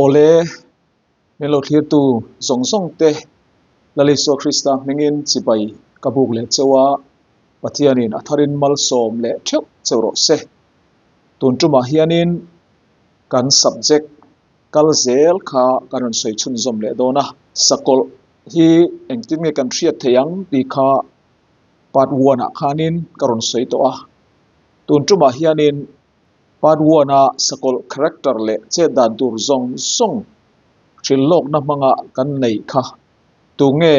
Awle, min lo thlirtu zawng zawng te Lal Isua Krista hmingin chibai ka buk leh cheu a, Pathianin a tharin malsawm leh theuh cheu rawh se. Tun tumah hianin kan subject kal zel kha kan rawn sawi chhunzawm leh dawn a, sakawlh hi engtin nge kan hriat theih ang tih kha part one ah khanin ka rawn sawi tawh a, tun tumah hianin part one a sakawlh character leh chet dan tur zawng zawng hrilh lawkna hmanga kan neih kha tunge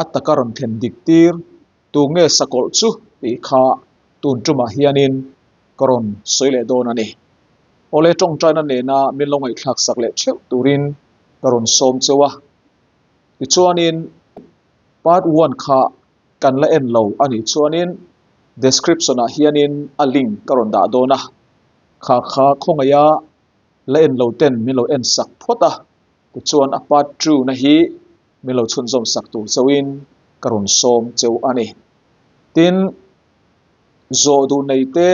a taka rawn thlen dik tir, tunge sakawlh chu tih kha tun tumah hianin ka rawn sawi leh dawn a ni. Awle tawngtaina nena min lo ngaihthlak sak leh theuh turin ka rawn sawm cheu a. Tichuanin part one kha kan la en lo a nih chuanin description ah hianin a link ka rawn dah dawn a. Kha kha khawngaiha la en lo ten min lo en sak phawt a. Tichuan a part two na hi min lo chhunzawm sak tur chauhin ka rawn sawm cheu a ni. Tin, zawh duh nei te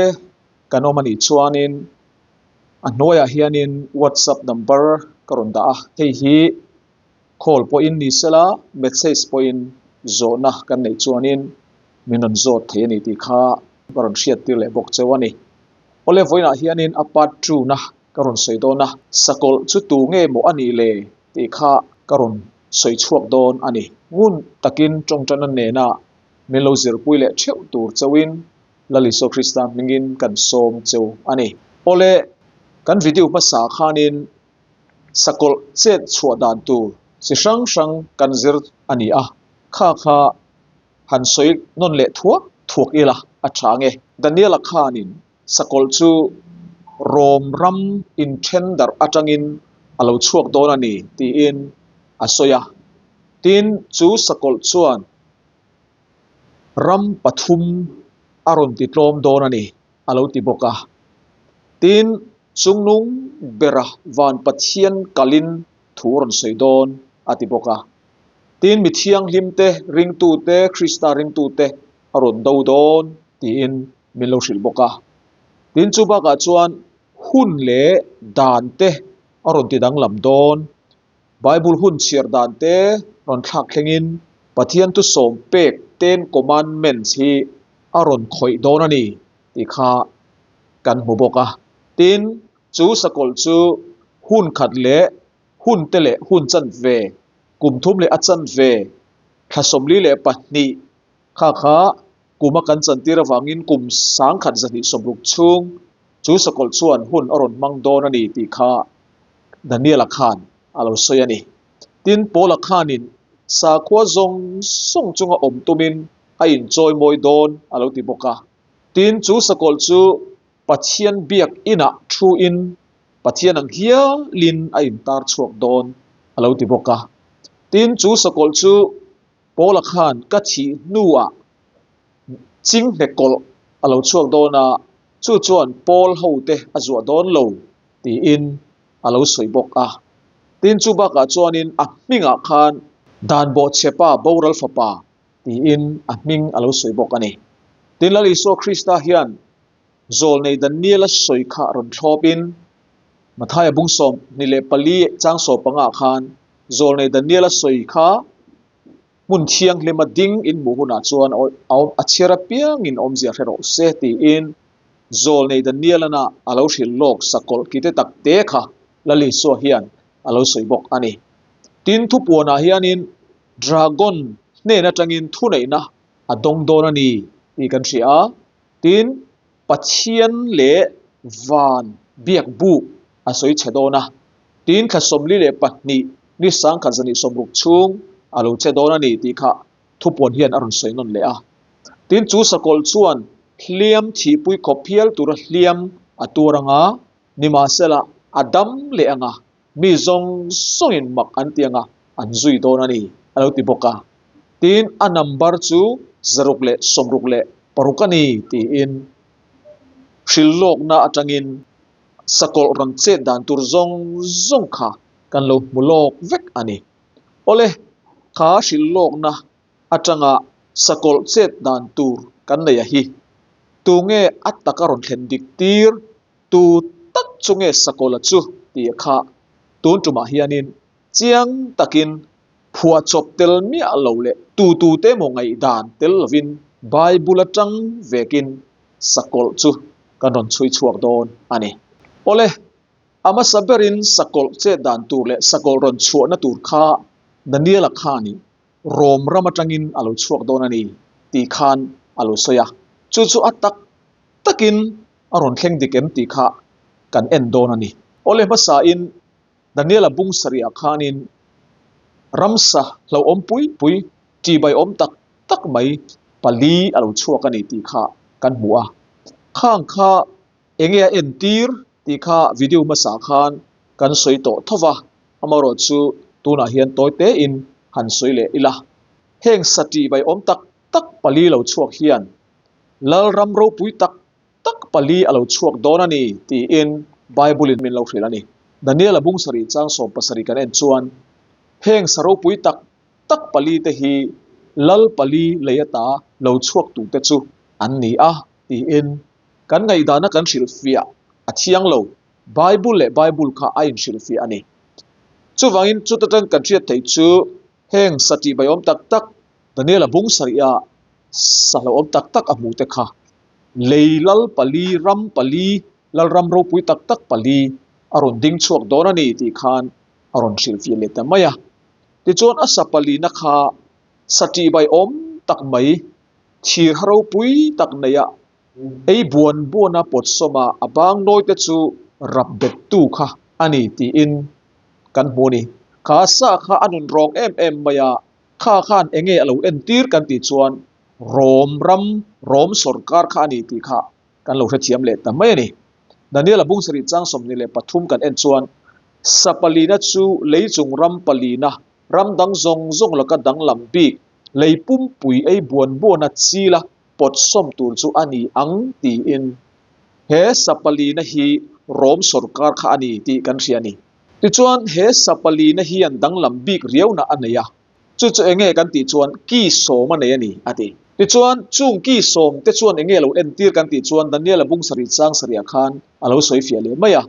kan awm a nih chuanin a hnuaiah hianin whatsapp number ka rawn dah a, hei hi call pawhin ni sela message pawhin zawhna kan neih chuanin min rawn zawt thei a ni tih kha ka rawn hriat tir leh bawk cheu a ni. Awle vawiinah hianin a part two na ka rawn sawi dawn a, sakawlh chu tu nge maw a nih le tih kha ka rawn sawi chhuak dawn a ni. Ngun takin tawngtana nena min lo zirpui leh theuh tur chauhin Lal Isua Krista hmingin kan sawm cheu a ni. Awle, kan video hmasa khanin sakawlh chet chhuah dan tur chi hrang hrang kan zir a ni a, kha kha han sawi nawn leh thuak thuak ila a tha nge. Daniela khanin sakawlh chu Rom ram inthen darh atangin a lo chhuak dawn a ni tiin a sawi a. Tin, chu sakawlh chuan ram pathum a rawn ti tlawm dawn a ni, a lo ti bawk a. Tin, chungnung bera van Pathian kalin thu a rawn sawi dawn a ti bawk a. Tin, mi thianghlim te, ringtute, Krista ringtute a rawn do dawn tiin min lo hrilh bawk a. Tin, chu bakah chuan hun leh dan te a rawn ti danglam dawn Bible hun chhiar dan te rawn thlak thlengin Pathian thusawm pek Ten Commandments hi a rawn khawih dawn a ni tih kha kan hmu bawk a. Tin, chu sakawlh chu hun khat leh hun te leh hun chanve, kum thum leh a chanve, thla 42 kha kha kum a kan chantir avangin kum 1160 chhung chu sakawlh chuan hun a rawn hmang dawn a ni tih kha Daniela khan a lo sawi a ni. Tin, Paula khanin sakhua zawng zawng chunga awm tumin a inchawi mawi dawn a lo ti bawk a. Tin, chu sakawlh chu Pathian biak inah thuin Pathian ang hialin a intar chhuak dawn a lo ti bawk a. Tin, chu sakawlh chu Paula khan ka thih hnuah chinghne kawlh a lo chhuak dawn a, chu chuan Paul hote a zuah dawn lo tiin a lo sawi bawk a. Tin, chu bakah chuanin a hmingah khan Dan Bawhchhepa boral fapa tiin a hming a lo sawi bawk a ni. Tin, Lal Isua Krista hian zawlnei Daniela sawi kha rawn thlawpin Mathaia bung 24 chang 15 khan zawlnei Daniela sawi kha hmun thianghlima ding in hmuh hunah chuan a chhiar apiangin awmzia hre rawh se tiin zawlnei Danielana a lo hrilh lawk sakawlh kite tak te kha Lal Isua hian a lo sawi bawk a ni. Tin, thupuanah hianin dragon hnen atangin thuneihna a dawng dawn a ni tih kan hria a. Tin, Pathian leh van biak buk a sawi chhe dawn a. Tin, thla 42 ni 1160 chhung a lo che dawn a ni tih kha thupuan hian a rawn sawi nawn leh a. Tin, chu sakawlh chuan hliam thihpui khawp hial tura hliam a tuar anga, nimahsela a dam leh anga, mi zawng zawngin mak an ti anga an zui dawn a ni, a lo ti bawk a. Tin, a number chu 666 a ni tiin hrilhlawkna atangin sakawlh rawn chet dan tur zawng zawng kha kan lo hmu lawk vek a ni. Awle, kha hrilhlawkna atanga sakawlh chet dan tur kan nei a hi. Tunge a taka rawn thlen dik tir? Tu tak chu nge sakawlha chu tih kha Tun tumah hianin chiang takin phuahchawp tel miah lo leh tu tute emaw ngaihdan tel lovin Bible atang vekin sakawlh chu kan rawn chhui chhuak dawn a ni. Awle, a hmasa berin sakawlh chet dan tur leh sakawlh rawn chhuahna tur kha Daniela khanin Rom ram atangin a lo chhuak dawn a ni tih khan a lo sawi a, chu chu a tak takin a rawn thleng dik em tih kha kan en dawn a ni. Awle hmasain Daniela bung sarihah khanin ramsa hlauhawm pui pui, ṭihbaiawm tak tak mai pali a lo chhuak a ni tih kha kan hmu a. Khang kha enge a entir tih kha video hmasa khan kan sawi tawh tho va, amaherawhchu tunah hian tawi tein han sawi leh ila. Heng sa ṭihbaiawm tak tak pali lo chhuak hian Lalram ropui tak tak pali a lo chhuak dawn a ni tiin Bible-in min lo hrilh a ni. Daniel-a bung sarih chang 70 kan en chuan heng sa ropui tak tak pali te hi Lal pali lei ata lo chhuak tute chu an ni a tiin kan ngaihdana kan hrilhfiah a thiang lo. Bible leh Bible kha a inhrilhfiah a ni. Chuvangin chuta tang kan hriat theih chu heng sa tihbaiawm tak tak Daniel-a bung sarih a sa hlauhawm tak tak a hmuh te kha lei lal pali, ram pali, lalram ropui tak tak pali a rawn ding chhuak dawn a ni tih khan a rawn hrilhfiah leh ta mai a. Tichuan a sa palina kha sa tihbai awm tak mai, thir ha ropui tak neia ei buan buana pawt sawma a bang nawi te chu rap bettu kha a ni tiin kan hmu a ni. Kha sa kha a nun rawng em em mai a, Kha khan enge a lo entir kan tih chuan Rom ram, Rom sawrkar kha a ni tih kha kan lo hrethiam leh ta mai a ni. Daniel-a bung sarih chang 23 kan en chuan sa palina chu lei chung ram palina, ram dang zawng zawng laka danglam bik, lei pumpui ei buan buana chila pawt sawm tur chu a ni ang tiin he sa palina hi Rom sawrkar kha a ni tih kan hria a ni. Tichuan, he sa palina hian danglam bik riauna a nei a, chu chu enge kan tih chuan ki sawm a nei a ni, a ti. Tichuan, chung ki sawm te chuan enge lo entir kan tih chuan Daniela bung sarih chang sarihah khan a lo sawi fiah leh mai a.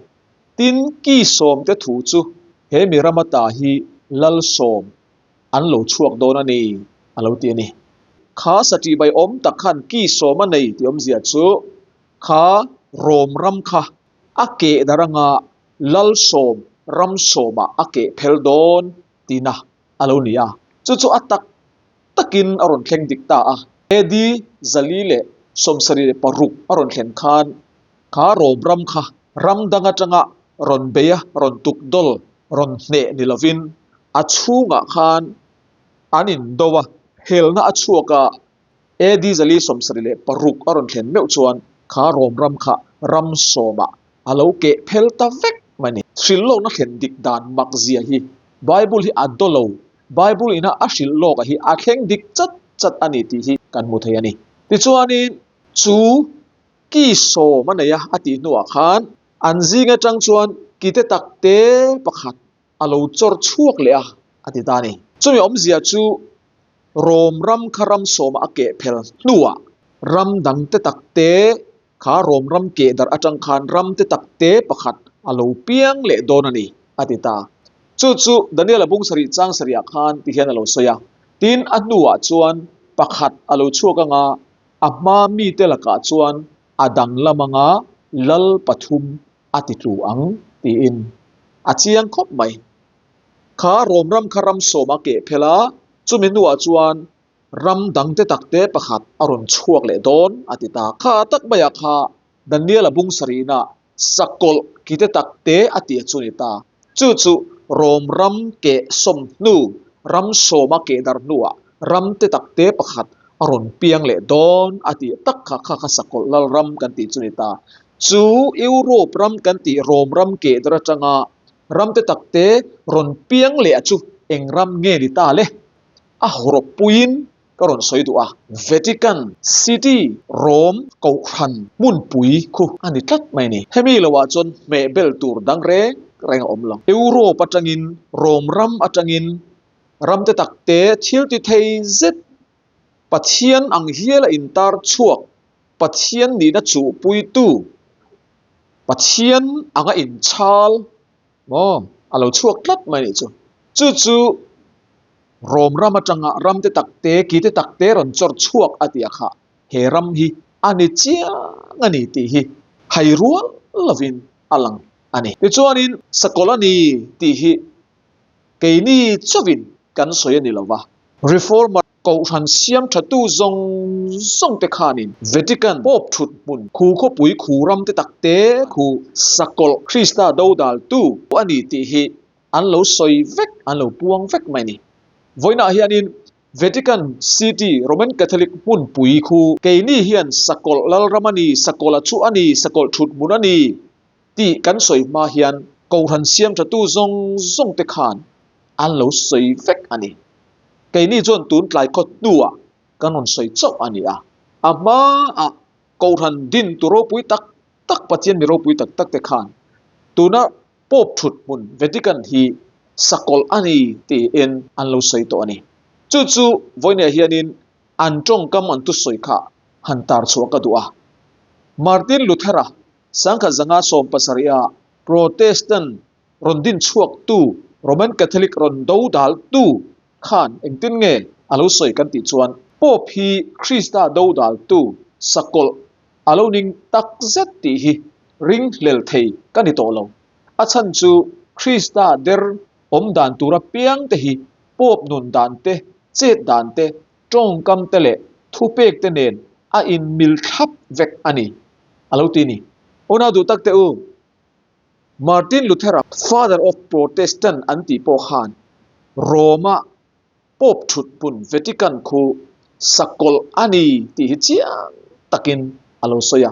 Tin, ki sawm te thu chu he mi rama ta hi lal sawm an lo chhuak dawn a ni, a lo ti a ni. Kha sa ṭihbai awm tak khan ki sawm a nei tih awmzia chu kha Rom ram kha a keh dar anga Lalsawm Ramsawma a keh phel dawn tihna a lo ni a, chu chu a tak takin a rawn thleng dik ta a. AD 476 a rawn thlen khan kha Rom ram kha ram dang atanga rawn bei a, rawn tuk dawl, rawn hneh ni lovin a chhungah khan an indo a, helna a chhuak a, AD 476 a rawn thlen meuh chuan kha Rom ram kha Ramsawmah a lo keh phel ta vek mai a ni. Hrilh lawkna thlen dik dan mak zia hi Bible hi a daw lo, Bible ina a hrilh lawka hi a thleng dik chat chat a ni tih hi kan hmu thei a ni. Tichuanin chu ki sawm a nei a a tih hnuah khan an zing atang chuan ki te tak te pakhat a lo chawr chhuak leh a, a ti ta a ni. Chumi awmzia chu Rom ram kha ram sawma a keh phel hnuah ram dang te tak te Kha Rom ram keh darh atang khan ram te tak te pakhat a lo piang leh dawn a ni, a ti ta. Chu chu Daniel-a bung sarih chang sarihah khan ti hian a lo sawi a. Tin, a hnuah chuan pakhat a lo chhuak anga a hma mite lakah chuan a danglam anga lal pathum a ti tlu ang, tiin a chiang khawp mai. Kha Rom ram kha ram sawm a keh phel a, chumi hnuah chuan Ram dang te tak te pakhat a rawn chhuak leh dawn, a ti ta. Kha tak maiah kha Daniel-a bung sarihna sakawlh ki te tak te a ti a chu a ni ta. Chu chu Rom ram keh sawm hnu, ram sawma keh dar hnuah ram te tak te pakhat a rawn piang leh dawn, a ti tak kha kha kha sakawlh lal ram kan tih chu a ni ta. Chu Europe ram kan tih Rom ram keh dar atanga ram te tak te rawn piang leh a chu eng ram nge ni ta le? A hawrawp puiin ka rawn sawi duh a, Vatican City, Rome kohhran hmunpui khu a ni tlat mai a ni. Hemi loah chuan hmeh bel tur dang reng reng a awm lo. Europe atangin, Rome ram atangin ram te tak te thil ti thei zet, Pathian ang hiala intar chhuak, Pathian nihna chuhpuitu, Pathian anga inchhal, Maw? a lo chhuak tlat mai a nih chu. Chu chu Rom ram atanga ram te tak te, ki te tak te rawn chawr chhuak a tih a kha he ram hi a ni chiang a ni tih hi hai rual lovin a lang a ni. Tichuanin Sakawlh a ni tih hi keini chauhin kan sawi a ni lo va, Reformer Kohhran siam thatu zawng zawng te khanin Vatican Pope thut hmun khu khawpui khu ram te tak te khu Sakawlh Krista dodaltu a ni tih hi an lo sawi vek, an lo puang vek mai a ni. Vawiinah hianin Vatican City Roman Catholic hmunpui khu keini hian Sakawlh lalram a ni, Sakawlh a chu a ni, Sakawlh thut hmun a ni tih kan sawi hma hian Kohhran siam thatu zawng zawng te khan an lo sawi vek a ni. Keini chuan tun tlai khaw hnuah kan rawn sawi chauh a ni a, a hmaah Kohhran din tu ropui tak tak Pathian mi ropui tak tak te khan tuna Pope thut hmun Vatican hi sakawlh a ni tiin an lo sawi tawh a ni. Chu chu vawinia hianin an tawngkam an thusawi kha han tar chhuah ka duh a. Martin Luther-a 1970-a Protestant rawn din chhuaktu Roman Catholic rawn do daltu khan engtin nge a lo sawi kan tih chuan Pope hi Krista do daltu sakawlh a lo ning tak zet tih hi ringhlel thei ka ni tawh lo. A chhan chu Krista der awm dan tura piang te hi Pope nun dan te, chet dan te, tawngkam te leh thupek te nen a inmil thlap vek a ni a lo ti ni. Unau duh tak te u, Martin Luther-a Father of Protestant an tih pawh khan Rome-a Pope thut hmun Vatican khu sakawlh a ni tih hi chiang takin a lo sawi a.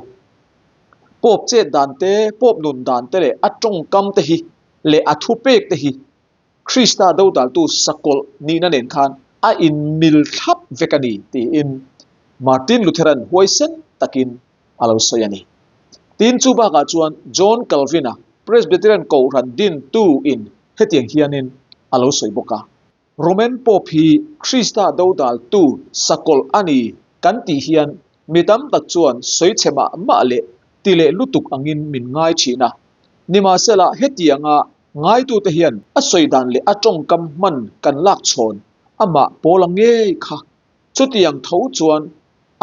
Pope chet dan te, Pope nun dan te leh a tawngkam te hi leh a thupek te hi Krista dodaltu sakawlh nihna nen khan a inmil thlap vek a ni tiin Martin Luther-a'n huaisen takin a lo sawi a ni. Tin, chu bakah chuan John Calvin-a Presbyterian Kohhran dintu in hetiang hianin a lo sawi bawk a. Roman Pope hi Krista dodaltu sakawlh a ni kan tih hian mi tam tak chuan sawi chhe mah mah leh ti leh lutuk angin min ngai thin a. Nimahsela, hetianga ngaitute hian a sawi dan leh a tawngkam hman kan lak chhawn amah Paula ngei kha chutiang tho chuan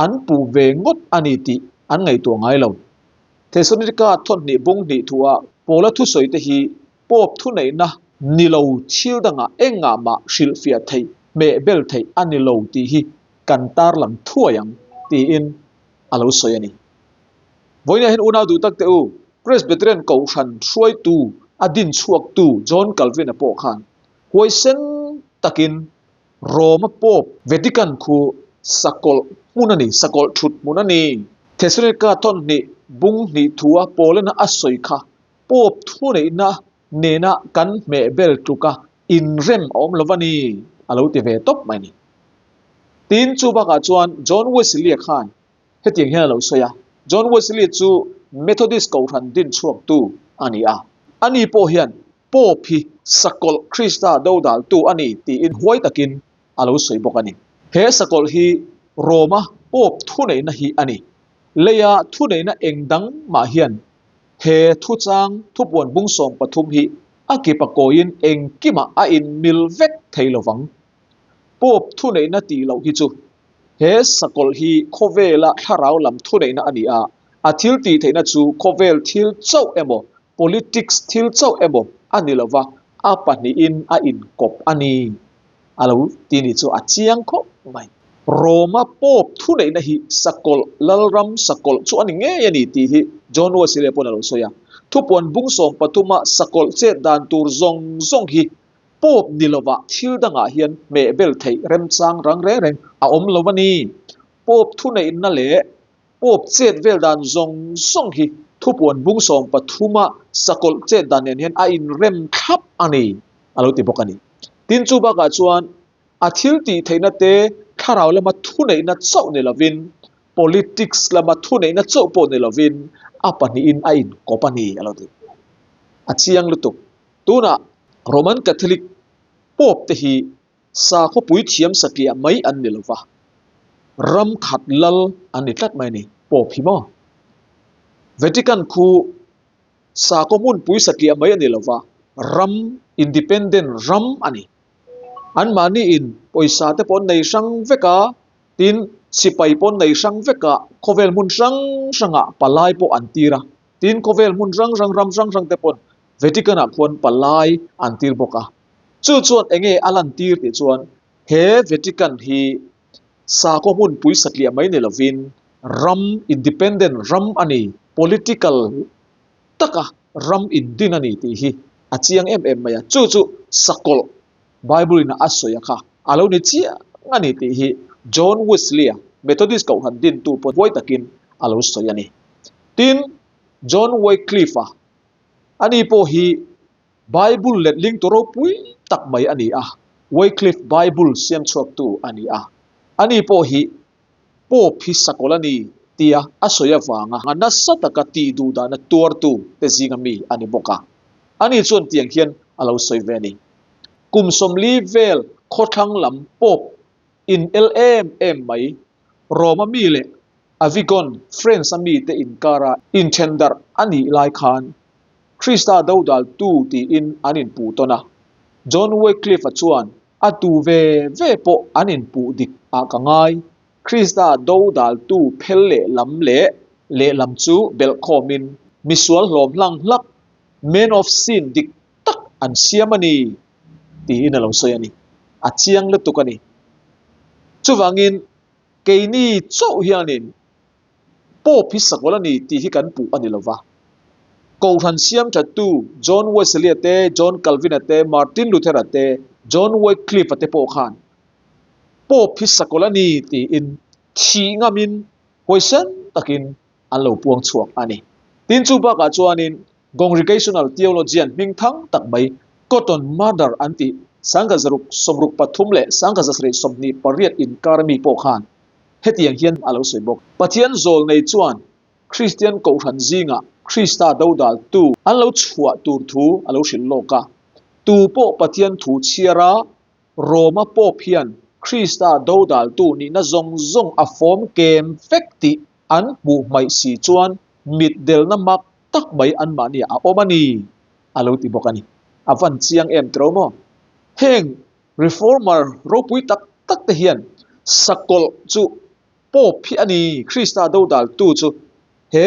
an puh ve ngawt a ni tih an ngaihtuah ngai lo. Thesalonika thawhnih bung hnih thuah Paula thusawi te hi Pope thuneihna ni lo thil dangah engah mah hrilhfiah theih, hmeh bel theih a ni lo tih hi kan tarlang thuai ang tiin a lo sawi a ni. Vawiinah hian unau duh tak teh u, Presbyterian Kohhran hruaitu a din chhuaktu John Calvin-a pawh khan huaisen takin Rome-a Pope Vatican khu sakawlh hmun a ni, sakawlh thut hmun a ni. Thesalonika thawhnih bung hnih thua Paulana a sawi kha Pope thuneihna nena kan hmeh bel tluka inrem a awm lo va ni, a lo ti ve tawp mai a ni. Tin, chu bakah chuan John Wesley-a khan hetiang hian a lo sawi a, John Wesley chu Methodist Kohhran din chhuaktu a ni a, ani pawh hian Pope hi sakawlh Krista dodaltu a ni tiin huai takin a lo sawi bawk a ni. He sakawlh hi Rome-a Pope thuneihna hi a ni. Leia thuneihna eng dang mah hian he thuchang thupuan bung 13 hi a kip a kawiin engkimah a inmil vek thei lo vang. Pope thuneihna tih loh hi chu he sakawlh hi khawvela thlarau lam thuneihna a ni a, a thil tih theihna chu khawvel thil chauh emaw politics thil chauh emaw a ni lova, a pahnihin a inkawp a ni a lo ti ni chu a chiang khawp mai. Roma Pope thuneihna hi sakawlh, lalram sakawlh chu a ni ngei a ni tih hi John Wesley pawn a lo sawi a. Thupuan bung 13-a sakawlh chet dan tur zawng zawng hi Pope ni lova thil dangah hian hmeh bel theih remchang rang reng reng a awm lo a ni. Pope thuneihna leh Pope chet vel dan zawng zawng hi thupuan bung 13-a sakawlh chet dan nen hian a inrem thlap a ni a lo ti bawk a ni. Tin, chu bakah chuan a thil tih theihna te thlarau lama thuneihna chauh ni lovin, politics lama thuneihna chauh pawh ni lovin a pahnihin a inkawp a ni a lo ti. A chiang lutuk. Tunah Roman Catholic Pope te hi sakhaw puithiam satliah mai an ni lova, ram khat lal an ni tlat mai a ni, Pope hi maw? Vatican khu sakhaw hmunpui satliah mai a ni lova, ram, independent ram a ni. Anmahniin pawisa te pawh an nei hrang vek a, tin, sipai pawh an nei hrang vek a, khawvel hmun hrang hrangah palai pawh an tir a, tin, khawvel hmun hrang hrang, ram hrang hrang te paw'n Vatican-ah khuan palai an tir bawk a. Chu chuan eng nge a lantir tih chuan he Vatican hi sakhaw hmunpui satliah mai ni lovin ram, independent ram a ni, political taka ram indin a ni tih hi a chiang em em mai a. Chu chu sakawlh Bible in a sawi a kha a lo ni chiang a ni tih hi John Wesley-a Methodist kohhran dintu pawh huai takin a lo sawi a ni. Tin, John Wycliffe-a ani pawh hi Bible letling tu ropui tak mai a ni a, Wycliffe Bible siam chhuaktu a ni a. Ani pawh hi Pope hi sakawlh a ni tia a sawi avanga nasa taka tih duh dahna tuartu te zinga mi a ni bawk a. Ani chuan tiang hian a lo sawi ve a ni. Kum 40 vel khawthlang lam Pope in el em em mai, Rome-a mi leh Avigon, France-a mite inkara inthendarh a nih lai khan Krista dodaltu tiin an inpuh tawn a. John Wycliffe-a chuan A tu ve ve pawh an inpuh dik ah ka ngai. Krista dodaltu phel lehlam leh lehlam chu belhkhawmin misual hlawm hlang hlak, man of sin dik tak an siam a ni, tiin a lo sawi a ni. A chiang lutuk a ni. Chuvangin keini chauh hianin Pope hi sakawlh a ni tih hi kan puh a ni lo va. Kohhran siam thattu John Wesley-a te, John Calvin-a te, Martin Luther-a te, John Wycliffe-a te pawh khan Pope hi sakawlh a ni tiin thih ngamin huaisen takin an lo puang chhuak a ni. Tin, chu bakah chuanin Congregational theologian hming thang tak mai Cotton Mather an tih 1663 leh 1728 inkar mi pawh khan Hetiang hian a lo sawi bawk. Pathian zawl nei chuan Kristian kohhran zingah Krista dodaltu an lo chhuah tur thu a lo hrilh lawk a. Tu pawh Pathian thu chhiara Roma Pope hian Krista dodaltu nihna zawng zawng a fawm kem vek tih an hmuh hmaih si chuan mitdelna mak tak mai anmahni a awm a ni, a lo ti bawk a ni. A van chiang em tiro maw? Heng Reformer ropui tak tak te hian sakawlh chu Pope hi a ni, Krista dodaltu chu he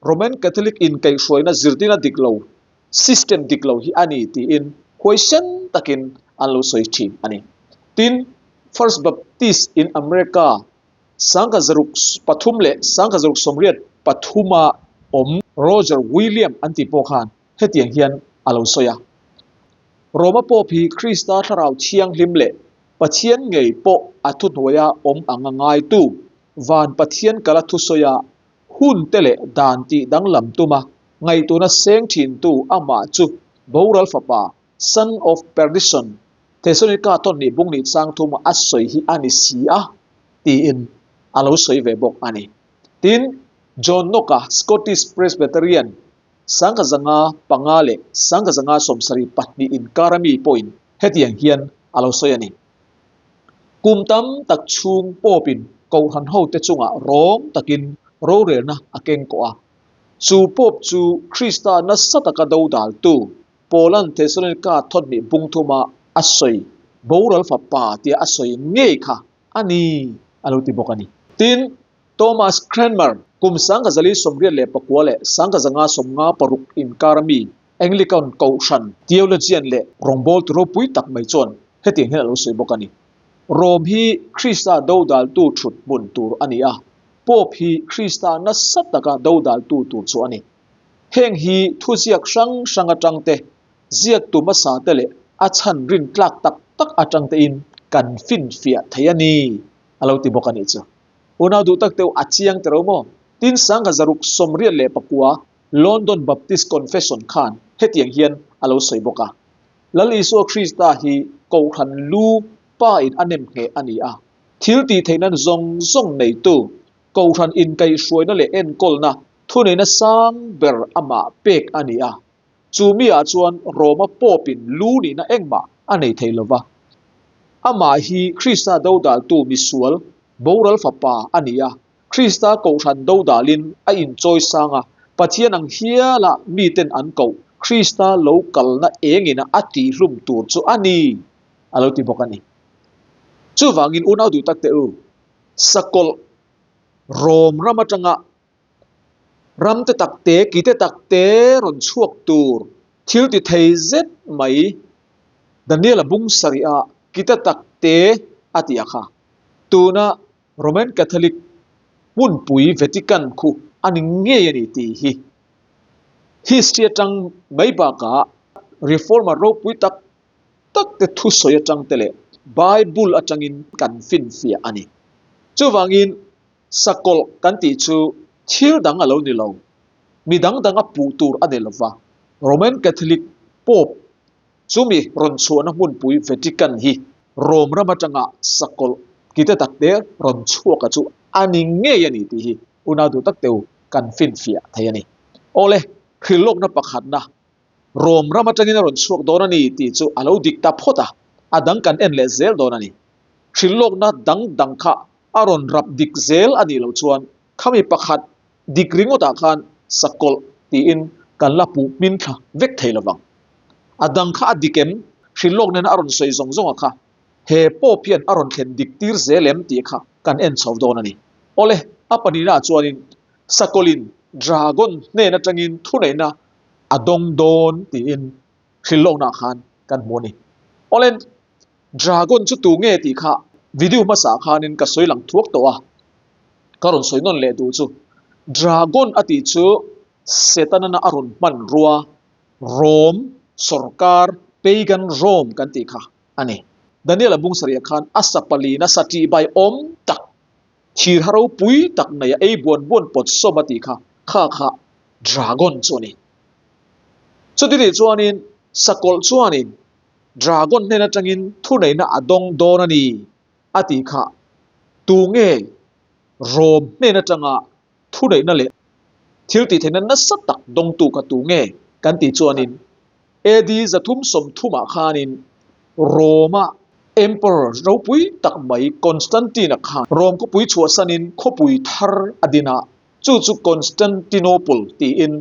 Roman Catholic inkaihhruaina zirtirna dik lo, system dik lo hi a ni tiin huaisen takin an lo sawi thin a ni. Tin, First Baptist in America 1603 leh 1683 a awm Roger William an tih pawh khan hetiang hian a lo sawi a. Roma Pope hi Krista Thlarau Thianghlim leh Pathian ngei pawh a thuhnuaia awm anga ngaitu Van Pathian kala thusawia hun te leh dan tih danglam tuma ngaihtuahna seng thintu amah chu boral fapa, son of perdition, Thesalonika tawnhnih bung nih chang thuma a sawi hi a ni si a, tiin a lo sawi ve bawk a ni. Tin, John Knox-a Scottish Presbyterian 1505 leh 1572 inkar ami pawhin hetiang hian a lo sawi a ni. Kum tam tak chhung Pope-in Kohhran hote chungah rawng takin rorelna a keng kawh a. Chu Pope chu Krista nasa taka dodaltu Paula'n Thesalonika thawthnih bung thuma a sawi boral fapa tia a sawi ngei kha a ni a lo ti bawk a ni. Tin, Thomas Cranmer, kum 1489 leh 1556 inkar ami Anglican Kohhran theologian leh rawngbawltu ropui tak mai chuan hetiang hian a lo sawi bawk a ni, Rome hi Krista dodaltu thut hmun tur a ni a, Pope hi Krista nasa taka dodaltu tur chu a ni. Heng hi thuziak hrang hrang atang te, ziaktu hmasa te leh a chhan rintlak tak tak atang tein kan finfiah thei a ni, a lo ti bawk a nih chu. Unau duh tak teuh a chiang tero maw? Tin 1689 London Baptist Confession khan hetiang hian a lo sawi bawk a, Lal Isua Krista hi Kohhran lu pa in a nem ngheh a ni a, thil tih theihna zawng zawng neitu, Kohhran inkaihhruaina leh enkawlna thuneihna sang ber amah pek a ni a. Chu mi ah chuan Roma Pope in lu nihna engmah a nei thei lova. Amah hi Krista dodaltu misual boral fapa a ni a, Krista kohhran dodalin a inchawi sang a, Pathian ang hiala miten an koh. Krista lo kalna engina a tihhlum tur chu a ni, a lo ti bawk a ni. Chuvangin unau duh tak teh u, sakawlh Rom ram atanga ram te tak te, ki te tak te rawn chhuak tur thil ti thei zet mai Daniel-a bung sarih a ki te tak te a tih a kha. Tuna Roman Catholic hmunpui Vatican khu a ni ngei a ni tih hi history atang mai bakah Reformer ropui tak tak te thusawi atang te leh Bible atangin kan finfiah a ni. Chuvangin sakawlh kan tih chu thil dang a lo ni lo, mi dang dang a puh tur a ni lo va, Roman Catholic Pope chumi rawn chhuahna hmunpui Vatican hi Rome ram atanga sakawlh kite takte rawn chhuaka chu a ni ngei a ni tih hi unau duh tak teu kan finfiah thei a ni. Awle, hrilhlawkna pakhatna Rom ram atangin a rawn chhuak dawn a ni tih chu a lo dik ta phawt a, a dang kan en leh zel dawn a ni. Hrilhlawkna dang dang kha a rawn rap dik zel a nih loh chuan khami pakhat dik ringawtah khan sakawlh tiin kan la puh hmin thla vek thei lovang. A dang kha a dik em? Hrilhlawk nena a rawn sawi zawng zawng a kha he Pope hian a rawn thlen dik tir zel em tih kha kan en chho dawn a ni. Awle, a pahnihnaah chuanin sakawlhin dragon hnen atangin thuneihna a dawng dawn tiin hrilhlawknaah khan kan hmu a ni. Awle, dragon chu tu nge tih kha video hmasa khanin ka sawi lang thuak tawh a, ka rawn sawi nawn leh duh chu dragon a tih chu Setana a rawn hmanrua Rome sorkar pagan Rome kan tih kha a ni. Daniel-a bung sarih khan a sa palina sa tih bai awm tak Thir ha ropui tak nei a ei buan buan pawt sawm a tih kha kha kha dragon chu a ni. Chuti nih chuanin sakawlh chuanin dragon hnen atangin thuneihna a dawng dawn a ni a tih kha tunge Rome hnen atanga thuneihna leh thil tihtheihna nasa tak dawngtu kha tunge kan tih chuanin AD 330 ah khanin Rome-a Emperor ropui tak mai Constantine-a khan Rome khawpui chhuahsanin khawpui thar a din a, chu chu Constantinople tiin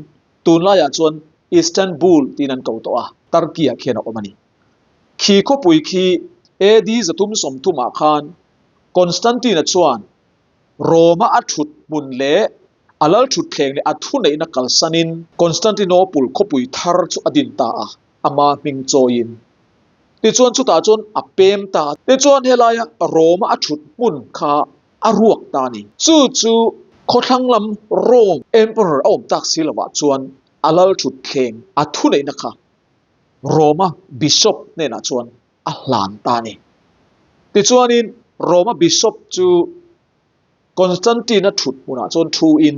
tunlaiah chuan Istanbul tiin an ko tawh a, Turkey-ah khian a awm a ni. Khi khawpui khi AD 330 ah khan Constantine-a chuan Rome-a a thut hmun leh a lal thutthleng leh a thuneihna kalsanin Constantinople khawpui thar chu a din ta a, ama hming chawiin. Tichuan chutah chuan a pem ta a. Tichuan helaia Rome-a a thut hmun kha a ruak ta a ni. Chu chu khawthlang lam Rome Emperor a awm tak si lovah chuan a lal thutthleng a thuneihna kha Rome-a Bishop hnenah chuan a hlan ta a ni. Tichuanin Rome-a Bishop chu Constantine-a thut hmunah chuan thu in,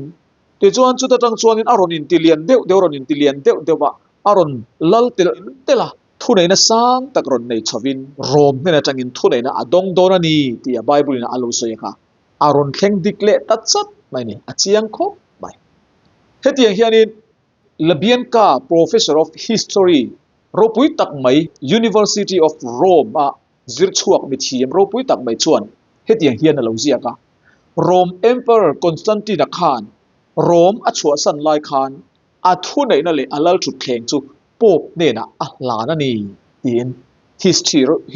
tichuan chuta tang chuanin a rawn inti lian deuh deuh, a rawn inti lian deuh deuh a, a rawn lal telh telh a, thuneihna sang tak rawn nei chhovin Rome hnen atangin thuneihna a dawng dawn a ni tih a Bible-in a lo sawi kha a rawn thleng dik leh ta chat mai a ni, a chiang khawp mai. Hetiang hianin LaBianca Professor of History ropui tak mai University of Rome-a Zirchhuak mithiam ropui tak mai chuan hetiang hian a lo ziak a, Rome Emperor Constantine-a khan Rome a chhuahsan lai khan a thuneihna leh a lal thutthleng chu Pope hnenah a hlan a ni tiin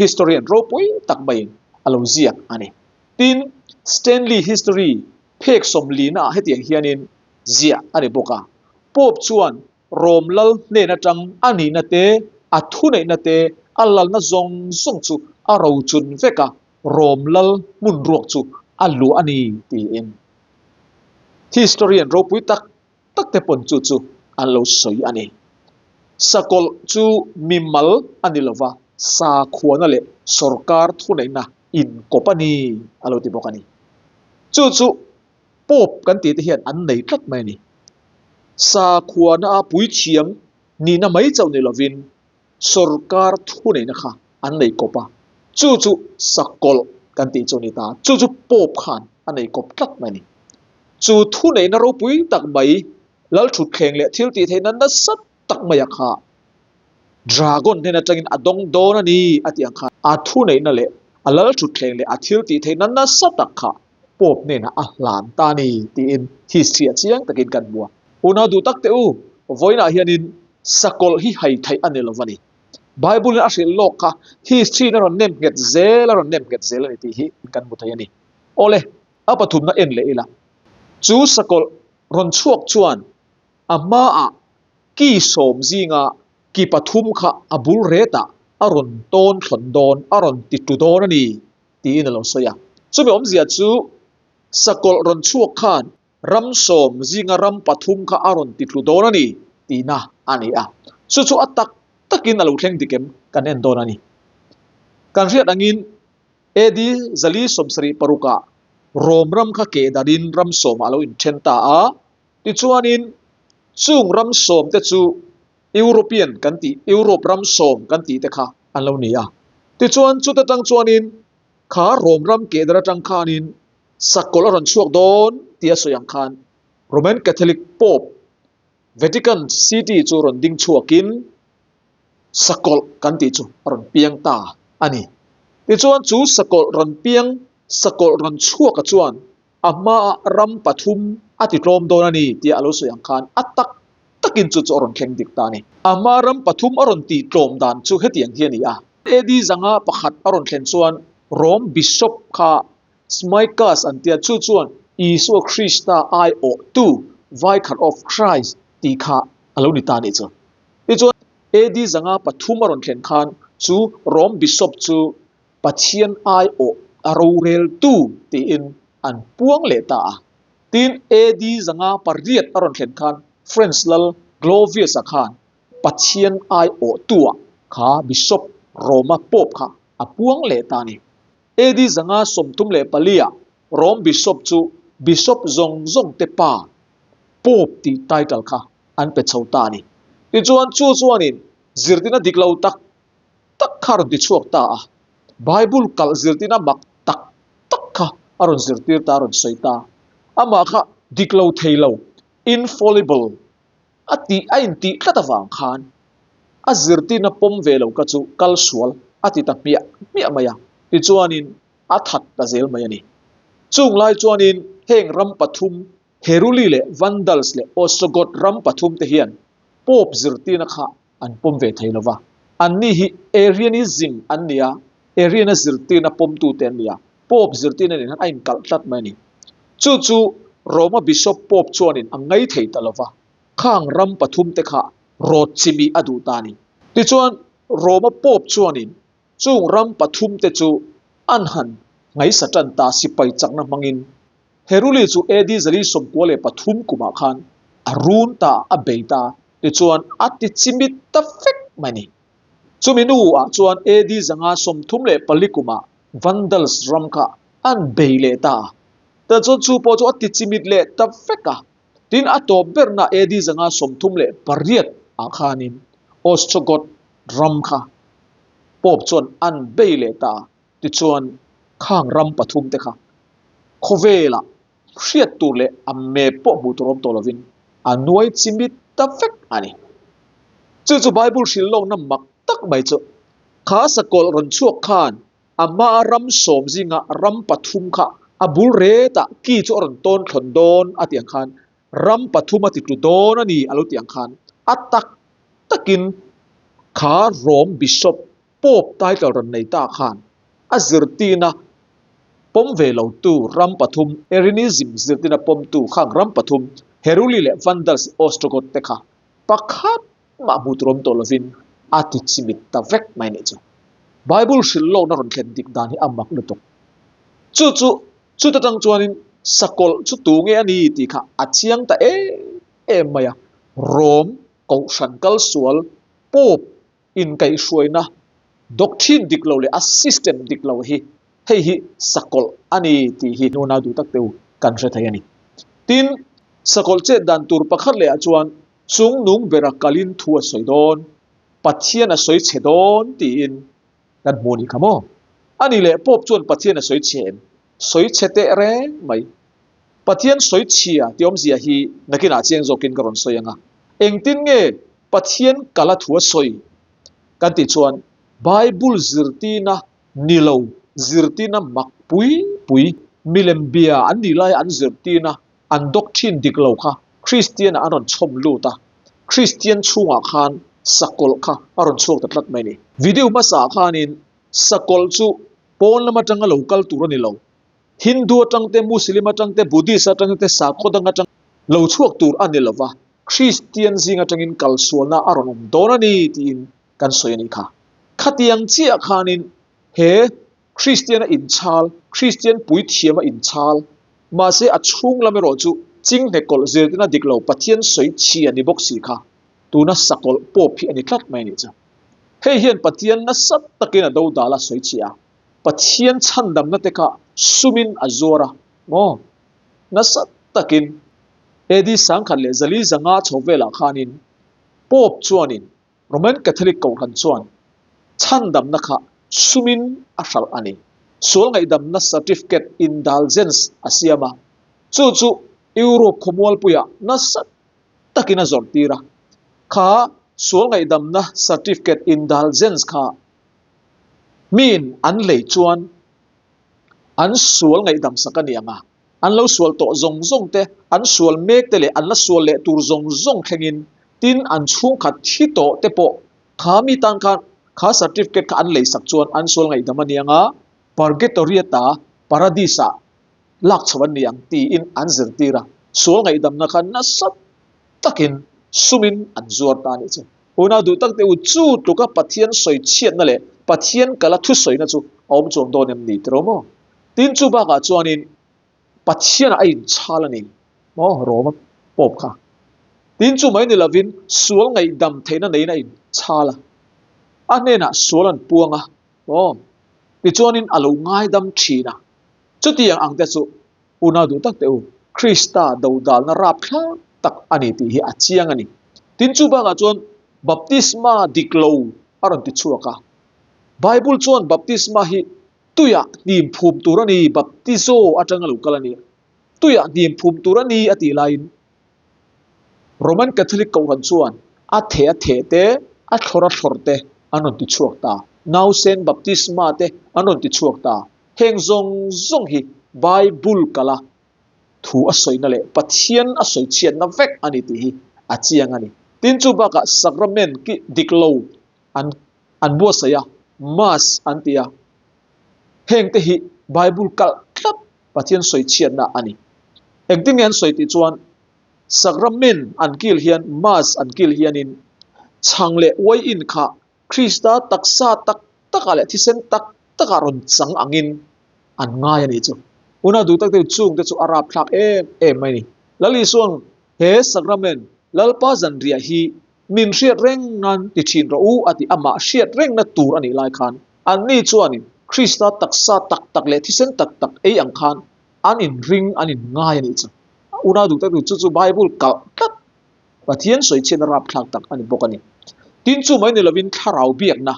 historian ropui tak maiin a lo ziak a ni. Tin, Stanley History phek sawmlina-ah hetiang hianin ziah a ni bawk a, Pope chuan Rom lal hnen atang a nihna te, a thuneihna te, a lalna zawng zawng chu a rochun vek a, Rom lal hmun ruak chu a luah a ni tiin historian ropui tak tak te pawn chu chu an lo sawi a ni. Sakawlh chu mimal a ni lova, sakhuana leh sorkar thuneihna inkawp a ni a lo ti bawk a ni. Chu chu Pope kan tih te hian an nei tlat mai a ni. Sakhuana a puithiam nihna mai chauh ni lovin sorkar thuneihna kha an nei kawp a, chu chu sakawlh kan tih chu a ni ta. Chu chu Pope khan a nei kawp tlat mai a ni. Chu thuneihna ropui tak mai lal thutthleng leh thil tih theihna nasa tak maia kha Dragon hnen atangin a dawng dawn a ni a tih ang khan a thuneihna leh a lal thutthleng leh a thil tih theihna nasa tak kha Pope hnenah a hlan ta a ni tiin history-ah chiang takin kan hmu a. Unau duh tak teh u, vawiinah hianin Sakawlh hi hai theih a ni lo a ni. Bible-in a hrilh lawk kha history-in a rawn nem nghet zel, a rawn nem nghet zel a ni tih hi kan hmu thei a ni. Awle, a pathumna en leh ila. Chu sakawlh rawn chhuak chuan a hmaah ki sawm zinga ki pathum kha a bul retah a rawn tawn thlawn dawn, a rawn ti tu dawn a ni tiin a lo sawi a. Chumi awmzia chu sakawlh rawn chhuak khan Ram sawm zinga ram pathum kha a rawn titlu dawn a ni tihna a ni a. Chu chu a tak takin a lo thleng dik em kan en dawn a ni. Kan hriat angin AD 476 ah Rom ram kha keh darin ram sawmah a lo inthen ta a, tichuanin chung ram sawmte chu European kan tih, Europe ram sawm kan tih te kha an lo ni a. Tichuan chuta tang chuanin kha Rom ram keh dar atang khanin Sakawlh a rawn chhuak dawn tih a sawi ang khan Roman Catholic Pope Vatican City chu rawn ding chhuakin sakawlh kan tih chu a rawn piang ta a ni. Tichuan chu sakawlh rawn piang, sakawlh rawn chhuaka chuan a hmaah ram pathum a ti tlawm dawn a ni tia a lo sawi ang khan a tak takin chu chu a rawn thleng dik ta a ni. A hma ram pathum a rawn tih tlawm dan chu hetiang hi a ni a. AD 501 a rawn thlen chuan Rome Bishop kha Smykas an tia, chu chuan Isua Krista aiawhtu, Vicar of Christ, tih kha a lo ni ta a nih chu. Tichuan, AD 503 a rawn thlen khan chu Rome Bishop chu Pathian aiawh a roreltu tiin an puang leh ta a. Tin, AD 508 a rawn thlen khan French lal Glovius-a khan Pathian aiawhtua kha Bishop Roma Pope kha a puang leh ta a ni. AD 534 ah Rome Bishop chu Bishop zawng zawng te pa, Pope tih title kha an pe chho ta a ni. Tichuan chu chuanin zirtina dik lo tak tak kha a rawn ti chhuak ta a, Bible kalh zirtina mak tak tak kha a rawn zirtir ta, a rawn sawi ta. Amah kha dik lo thei lo, infallible, a tih a intih tlat avang khan a zirtirna pawm ve lo ka chu kal sual a ti ta hmiah hmiah mai a, tichuanin a that ta zel mai a ni. Chung lai chuanin heng ram pathum Heruli leh Vandals leh Ostrogoth ram pathum te hian Pope zirtirna kha an pawm ve thei lo va, anni hi Arianism an ni a, Arian-a zirtirna pawmtute an ni a, Pope zirtirna nen hian a inkalh tlat mai a ni. Chu chu Roma Bishop Pope chuanin a ngai thei ta lo va, khang ram pathumte kha rawt chimi a duh ta a ni. Tichuan, Roma Pope chuanin chung ram pathumte chu an han ngaisa tan ta sipai chakna hmangin Heruli chu AD 493 kumah khan a run ta, a bei ta, tichuan a ti chimit ta vek mai a ni. Chumi nuah chuan AD 534 kumah Vandals ram kha an bei leh ta a, tichuan chu pawh chu a ti chimit leh ta vek a. Tin, a tawp berna AD 538 ah khanin Ostrogoth ram kha Pope chuan an bei leh ta a, tichuan khang ram pathum te kha khawvelah hriat tur leh a map pawh hmuh tur awm tawh lovin a nuai chimit ta vek a ni. Chu chu Bible hrilh lawkna mak tak mai chu kha sakawlh rawn chhuak khan a hmaa ram sawm zinga ram pathum kha a bul retah ki chu a rawn tawn thlawn dawn a tih ang khan ram pathum a ti tlu dawn a ni a lo tih ang khan a tak takin kha Rome Bishop Pope title rawn nei ta khan a zirtina pawm ve lo tu ram pathum, Arianism zirtina pawmtu khang ram pathum, Heruli leh Vandals, Ostrogoth te kha pakhat mah hmu tur awm tawh lovin a ti chimit ta vek mai nih chu. Bible hrilh lawkna rawn thlen dik dan hi a mak lutuk. Chu chu chuta tang chuanin sakawlh chu tu nge a ni tih kha a chiang ta em em mai a, Rome kohhran kalsual Pope Inkaihhruaina doctrine dik lo leh a system dik lo hi hei hi sakawlh a ni tih hi nuna duh tak teu kan hre thei a ni. Tin, sakawlh chet dan tur pakhat leh ah chuan chungnung bera kalin thu a sawi dawn, Pathian a sawi chhe dawn tiin kan hmu a nih kha maw? A nih leh Pope chuan Pathian a sawi chhe em? Sawi chhe teh reng mai. Pathian sawi chhia tih awmzia hi nakinah chiang zawkin ka rawn sawi ang a. Engtin nge Pathian kala thu a sawi kan tih chuan Bible zirtina ni lo, zirtina mak pui pui, milem bia an nih laia an zirtina, an doctrine dik lo kha Kristian-ah an rawn chhawm lut a. Kristian chhungah khan sakawlh kha a rawn chhuak ta tlat mai a ni. Video hmasaah khanin sakawlh chu pawn lam atanga lo kal tur a ni lo. Hindu atang te, Muslim atang te, Buddhist atang te, sakhaw dang atang lo chhuak tur a ni lo va, Kristian zing atangin kalsualna a rawn awm dawn a ni tiin kan sawi a nih kha. Khatiang chiah khanin he Kristiana inchhal, Kristian puithiama inchhal, mahse a chhung lam erawh chu chinghne kawlh zirtirna dik lo Pathian sawi chhia ni bawk si kha tuna sakawlh pawp hi a ni tlat mai a nih chu. Hei hian Pathian nasa takin a dodal a sawi chhia a, Pathian chhandamna te kha sumin a zuar a maw? Nasa takin AD 1505 chho velah khanin Pope chuanin Roman Catholic Kohhran chuan chhandamna kha sumin a hralh a ni. Sual ngaihdamna certificate indulgence a siam a, chu chu Europe khawmualpuiah nasa takin a zawrh tir a. Kha sual ngaihdamna certificate indulgence kha miin an lei chuan an sual ngaihdam sak a ni ang a, an lo sual tawh zawng zawng te, an sual mek te leh an la sual leh tur zawng zawng thlengin tin an chhungkhat thi tawh te pawh kha mi tan khan kha certificate kha an lei sak chuan an sual ngaihdam a ni ang a, Purgatory ata Paradis ah lak chho an ni ang tiin an zirtir a, sual ngaihdamna kha nasa takin sumin an zuar ta a nih chu. Unau duh tak te u, chu tluka Pathian sawi chhiatna leh Pathian kala thusawina chu a awm chuang dawn em ni tiraw maw? Tin chu bakah chuanin Pathianah a inchhal a ni maw Roma Pope kha. Tin chu mai ni lovin sual ngaihdam theihna neiin a inchhal a, a hnenah sual an puang a maw? Tichuanin a lo ngaidam thin a. Chutiang ang te chu unau duh tak teh u, Krista dodalna rapthlak tak a ni tih hi a chiang a ni. Tin chu bakah chuan baptisma dik lo a rawn ti chhuak a. Bible chuan baptisma hi tuiah hnim phum tur a ni, baptizo atanga lo kal a ni, tuiah hnim phum tur a ni a tih laiin Roman Catholic Kohhran chuan a theh a theh te, a thlawr a thlawr te an rawn ti chhuak ta, nausen baptisma te an rawn ti chhuak ta. Heng zawng zawng hi Bible kala thu a sawina leh Pathian a sawi chhiatna vek a ni tih hi a chiang a ni. Tin chu bakah sacrament ki dik lo an an buatsaih a, Mass an ti a, heng te hi Bible kalh tlat Pathian sawi chhiatna a ni. Engtin nge an sawi tih chuan sacrament an kil hian Mass an kil hianin chhang leh uaiin kha Krista taksa tak takah leh thisen tak takah rawn chang angin an ngai a nih chu. Unau duh tak deuh chungte chu a rapthlak em em mai a ni. Lal Isua'n he sacrament Lalpa zanriah hi min hriat reng nan ti thin rawh u a ti amah hriat rengna tur a nih lai khan anni chuanin Krista taksa tak tak leh thisen tak tak ei ang khan an inring an inngai a nih chu. Unau duh tak deuh chu chu Bible kalh tlat Pathian sawichhiatna rapthlak tak a ni bawk a ni. Tin chu mai ni lovin thlarau biakna,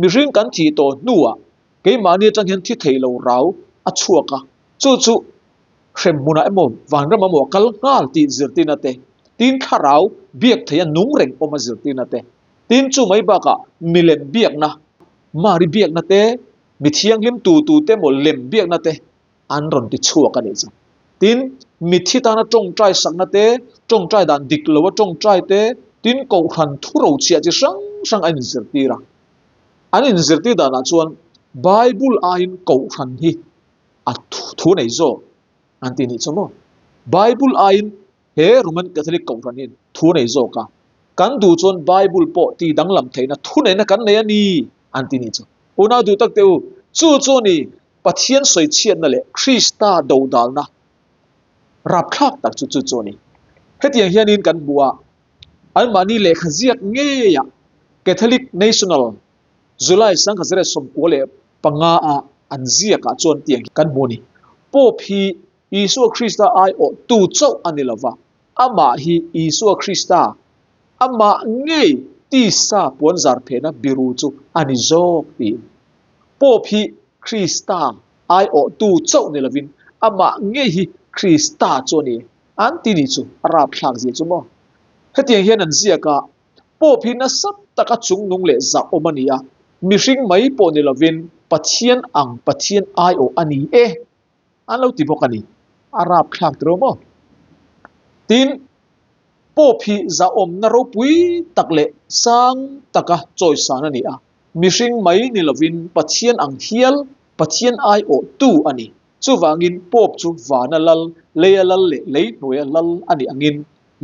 mihring kan thih tawh hnuah keimahni atang hian thi thei lo rau a chhuak a, chu chu hrem hmunah emaw vanram emaw a kal nghal tih zirtirna te, tin thlarau biak theia nung reng awm a zirtirna te, tin chu mai bakah milem biakna, Mari biakna te, mi thianghlim tu tu te emaw lem biakna te, an rawn ti chhuak a nih chu. Tin, mitthi tana tawngtai sakna te, tawngtai dan dik loa tawngtai te, tin kohhran thu rochhiah chi hrang hrang a inzirtir a. An inzirtir danah chuan Bible aiin kohhran hi a thu nei zawk an ti nih chu maw. Bible aiin he Roman Catholic kohhran hian thu nei zawk a, kan duh chuan Bible pawh ti danglam theihna thu neihna kan nei a ni an ti nih chu. Unau duh tak teh u, chu chu a ni Pathian sawichhiatna leh Krista dodalna rapthlak tak chu chu chu a ni. Hetiang hianin kan hmu a, anmahni lehkha ziak ngeiah Catholic National July 1995 a an ziakah chuan tiang hi kan hmu a ni. Pope hi Isua Krista aiawhtu chauh a ni lova, amah hi Isua Krista, amah ngei tisa puanzar phehna biru chu a ni zawk tiin. Pope hi Krista aiawhtu chauh ni lovin amah ngei hi Krista chu a ni an ti ni chu a rapthlak zia chu maw. Hetiang hian an ziak a, Pope hi nasa taka chungnung leh zah awm a ni a, mihring mai pawh ni lovin Pathian ang Pathian aiawh a ni e an lo ti bawk a ni. A rapthlak tiraw maw? Tin. Pope hi zahawmna ropui tak leh sang taka chawisan a ni a, mihring mai ni lovin Pathian ang hial, Pathian aiawhtu a ni. Chuvangin Pope chu vana lal, leia lal leh lei hnuaia lal a nih angin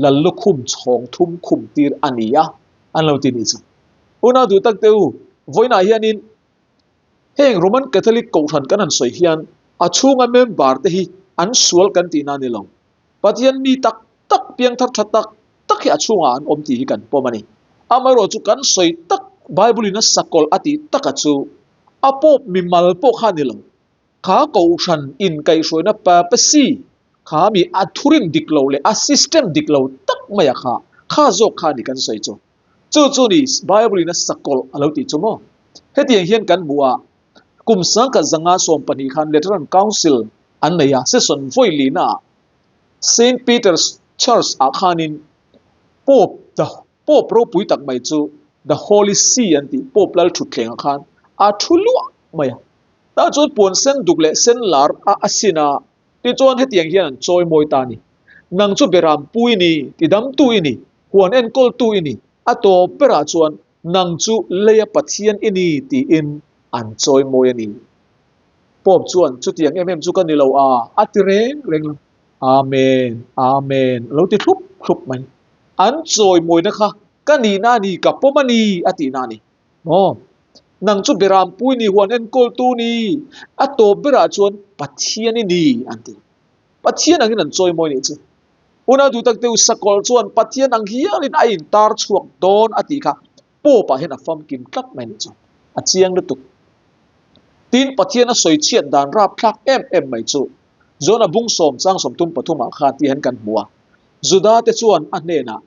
lal lukhum chhawng thum khum tir a ni a, an lo ti nih chu. Unau duh tak te u, vawiinah hianin Heng Roman Catholic Kohhran kan han sawi hian a chhunga member te hi an sual kan tihna a ni lo. Pathian mi tak tak, piangthar tha tak tak hi a chhungah an awm tih hi kan pawm a ni. Amaherawhchu chu kan sawi tak Bible in a sakawlh a tih taka chu a Pope mimal pawh kha a ni lo. Kha Kohhran inkaihhruaina Papacy kha mi a thurin dik lo leh a system dik lo tak maia kha kha zawk kha a ni kan sawi chu. Chu chu ni Bible in a sakawlh a lo tih chu maw? Hetiang hian kan hmu a, kum sangkhat zanga 12 khan Lateran Council an nei a, session vawi lina ah Saint Peter's Church ah khanin Pope the Pope ropui tak mai chu The Holy See an tih Pope lal thutthleng ah khan a thu luah mai a. Tah chuan puan sen duk leh sen lar a a sin a, tichuan hetiang hian an chawi mawi ta a ni. Nang chu beram pu i ni, tidamtu i ni, Huan enkawltu i ni, a tawp berah chuan nang chu leia Pathian i ni tiin an chawimawi a ni. Pope chuan chutiang em em chu ka ni lo a, a ti reng reng lo. Amen, Amen a lo ti thlup thlup mai. An chawimawina kha ka nihna a ni, ka pawm a ni a tihna a ni. Maw? Nang chu Berampu i ni, huan enkawltu ni, a tawp berah chuan Pathian i ni an ti. Pathian angin an chawimawi nih chu. Unau duh tak deuh sakawlh chuan Pathian ang hialin a intar chhuak dawn a tih kha Pope ah hian a famkim tlat mai nih chu. A chiang lutuk. Tin, Pathian a sawi chhiat dan rapthlak em em mai chu Jona bung sawm chang 33 ah khan tih hian kan hmu a. Juda te chuan a hnenah,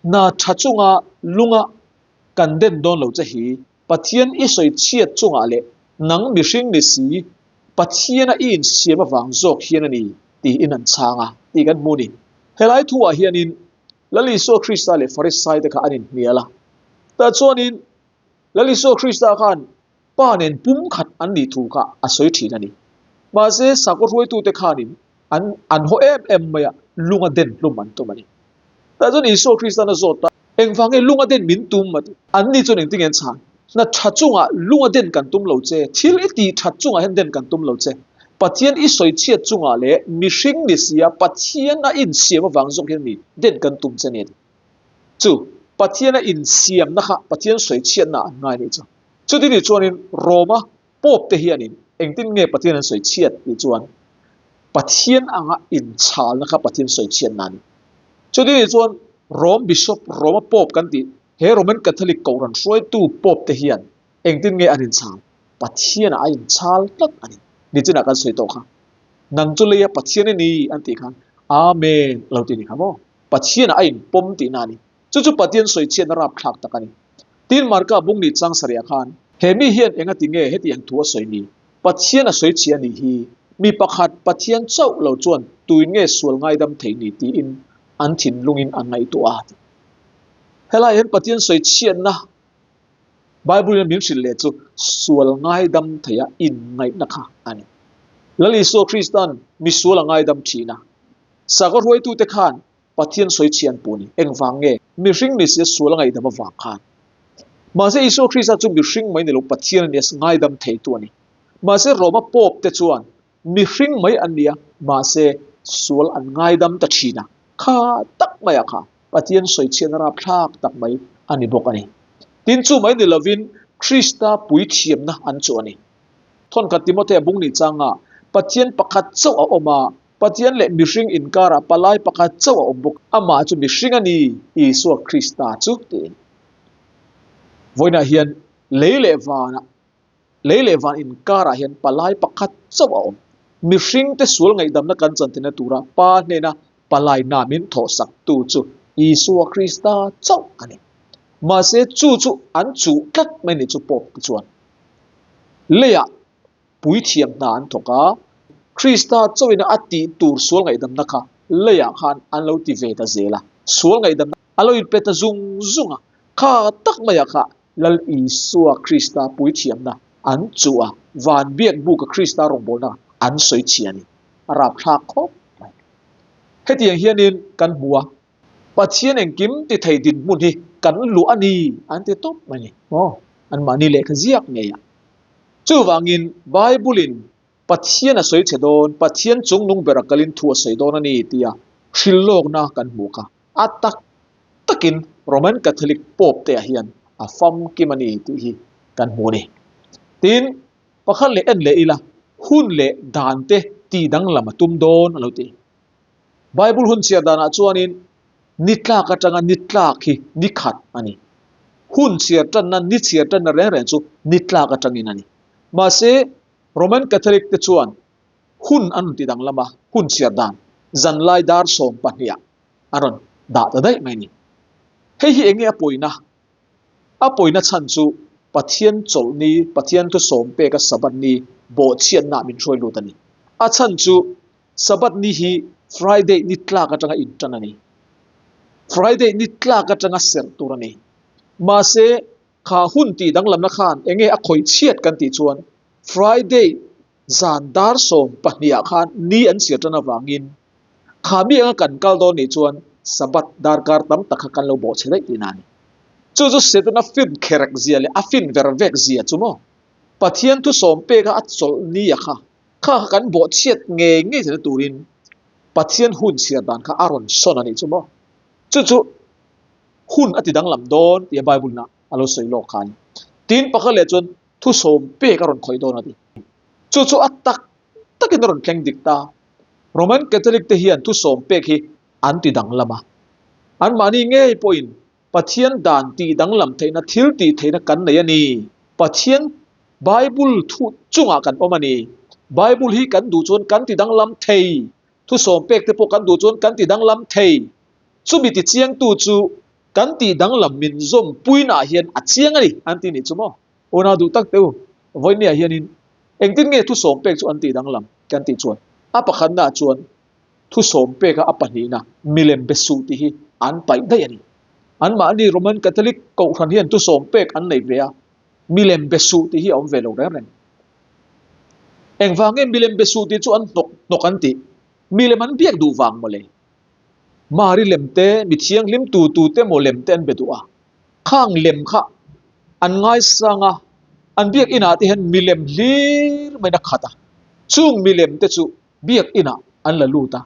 Hna tha chunga lunga kan den dawn lo che hi, Pathian i sawi chhiat chungah leh nang mihring ni si Pathiana i insiam avang zawk hian a ni tiin an chhang a tih kan hmu a ni. Helai thuah hianin Lal Isua Krista leh Farisai te kha an inhnial a. Tah chuanin Lal Isua Krista khan Pa nen pumkhat an nih thu kha a sawi thin a ni. Mahse sakhaw hruaitute khanin an an haw em em mai a, lunga den hlum an tum a ni. Tah chuan Isua Krista'n a zawt a, Engvang nge lunga den min tum? a ti. Anni chuan engtin nge an chhan? Hna tha chungah lunga den kan tum lo che, thil i tih that chungah hian den kan tum lo che. Pathian i sawi chhiat chungah leh mihring ni sia Pathian a insiam avang zawk hian mi den kan tum che ni a ti. Chu Pathian a insiamna kha Pathian sawi chhiatna an ngai nih chu. Chuti nih chuanin Roma Pope te hianin engtin nge Pathian an sawi chhiat tih chuan Pathian anga inchalna kha Pathian sawi chhiatna a ni. Chuti nih chuan Rome Bishop, Roma Pope kan tih he Roman Catholic Kohhran hruaitu Pope te hian engtin nge an inchal? Pathianah a inchal tlat a ni. Nichinah kan sawi tawh kha. Nang chu leia Pathian i ni an tih khan Amen lo ti ni kha maw? Pathianah a inpawm tihna a ni. Chu chu Pathian sawi chhiatna rapthlak tak a ni. Tin, Marka bung ni chang sarih ah khan, He mi hian enga ti nge hetiang thu a sawi ni? Pathian a sawi chhia a nih hi. Mi pakhat Pathian chauh lo chuan tuin nge sual ngaidam thei ni tiin an thinlungin an ngaihtuah a ti. Helai hian Pathian sawi chhiatna Bible in min hrilh leh chu sual ngaidam theia inngaihna kha a ni. Lal Isua Krista'n misual a ngaidam thin a. Sakhaw hruaitute khan Pathian sawi chhian pu ni. Engvang nge? Mihring ni sia sual a ngaihdam avang khan. Mahse Isua Krista chu mihring mai ni lo Pathian a nia ngaidam theitu a ni. Mahse Roma Pope te chuan mihring mai an nia mahse sual an ngaidam ta thin a. Kha tak mai ah kha Pathian sawi chhiatna rapthlak tak mai a ni bawk a ni. Tin chu mai ni lovin Krista puithiamna an chu a ni. Thawnkhat Timothea bung ni changa Pathian pakhat chauh a awm a, Pathian leh mihring inkarah palai pakhat chauh a awm bawk, amah chu mihring a ni, Isua Krista chu, tiin. Vawiinah hian lei leh vanah, lei leh van inkarah hian palai pakhat chauh a awm. Mihringte sual ngaihdamna kan chantina tura Pa hnena palai hna min thawhsaktu chu Isua Krista chauh a ni. Mahse, chu chu an chuh tlat mai ni chu Pope te chuan leiah puithiam hna an thawk a, Krista chauhin a tih tur sual ngaihdamna kha leiah khan an lo ti ve ta zel a, sual ngaihdamna a lo inpe ta zung zung a, kha tak maiah kha Lal Isua Krista puithiamna an chuh a, van biak buka Krista rawngbawlna an sawi chhia a ni. A rapthlak khawp mai. Hetiang hianin kan hmu a. Pathian engkim ti thei dinhmun hi kan luah a ni an ti tawp mai ni. Aw, anmahni lehkha ziak ngei ah. Chuvangin Bible-in Pathian a sawi che dawn, Pathian chungnung bera kalin thu a sawi dawn a ni tia hrilhlawkna kan hmuh kha a tak takin Roman Catholic Pope te ah hian a famkim a ni tih hi kan hmu a ni. Tin, pakhat leh en leh ila hun leh dan te tih danglam a tum dawn a lo ti. Bible hun chhiar danah chuanin ni tlak atanga ni tlak hi ni khat a ni. Hun chhiar tanna, ni chhiar tanna reng reng chu ni tlak atangin a ni. Mahse, Roman Catholic te chuan hun an rawn ti danglam a, hun chhiar dan zanlai dar 12 ah an rawn dah ta daih mai a ni. Hei hi enge a pawina? A pawina chhan chu Pathian chawlhni, Pathian thu sawm peka Sabbath ni bawhchhiatnaah min hruai lut a ni. A chhan chu Sabbath ni hi Friday ni tlak atanga intan a ni. Friday ni tlak atanga serh tur a ni. Mahse, kha hun tih danglamna khan enge a khawih chhiat kan tih chuan Friday zan dar 12 ah khan ni an chhiar tan avangin kha mi anga kan kal dawn nih chuan Sabbath darkar tam tak kha kan lo bawhchhe daih tihna a ni. Chu chu Setana fin kherek zia leh a fin ver vek zia chu maw? Pathian thu sawm peka a chawlh ni a kha Kha kha kan bawhchhiat ngei ngei theihna turin Pathian hun chhiar dan kha a rawn sawn a nih chu maw? Chu chu hun a ti danglam dawn tia Bible-in a lo sawi lawk kha a ni. Tin, pakhat leh chuan thu sawm pek a rawn khawih dawn a ti. Chu chu a tak takin a rawn thleng dik ta. Roman Catholic te hian thu sawm pek hi an ti danglam a. Anmahni ngei pawhin Pathian dan tih danglam theihna thil tih theihna kan nei a ni. Pathian Bible thu chungah kan awm a ni. Bible hi kan duh chuan kan ti danglam thei. Thu sawm pek te pawh kan duh chuan kan ti danglam thei. Chumi ti chiangtu chu kan tih danglam min zawm puinaah hian a chiang a ni an ti nih chu maw? Unau duh tak teh u, vawinia hianin engtin nge thu sawm pek chu an tih danglam kan tih chuan a pakhatnaah chuan Thu sawm peka a pahnihna milem be suh tih hi an paih daih a ni. Anmahni Roman Catholic Kohhran hian thu sawm pek an nei ve a, milem be suh tih hi a awm ve lo reng reng. Engvang nge milem be suh tih chu an hnawk hnawk an tih? Milem an biak duh vang mawle. Mari lem te, mi thianghlim tu tu te maw lem te an be duh a. Khang lem kha an ngaisang a, an biak inah te hian milem hlir maiin a khat a. Chung milem te chu Biakinah an la lut a,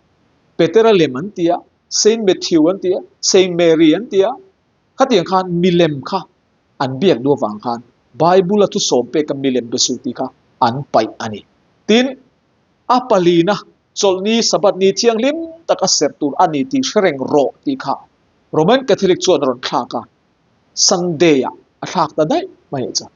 Petera lem an ti a, Saint Matthew an ti a, Saint Mary an ti a, khatiang khan milem kha an biak duh avang khan Bible-a thu sawm peka milem be suh tih kha an paih a ni. Tin, a palina Chawlhni, Sabbath ni thianghlim taka serh tur a ni tih hre reng rawh tih kha Roman Catholic chuan a rawn thlak a, Sunday-ah a thlak ta daih mai a chuan.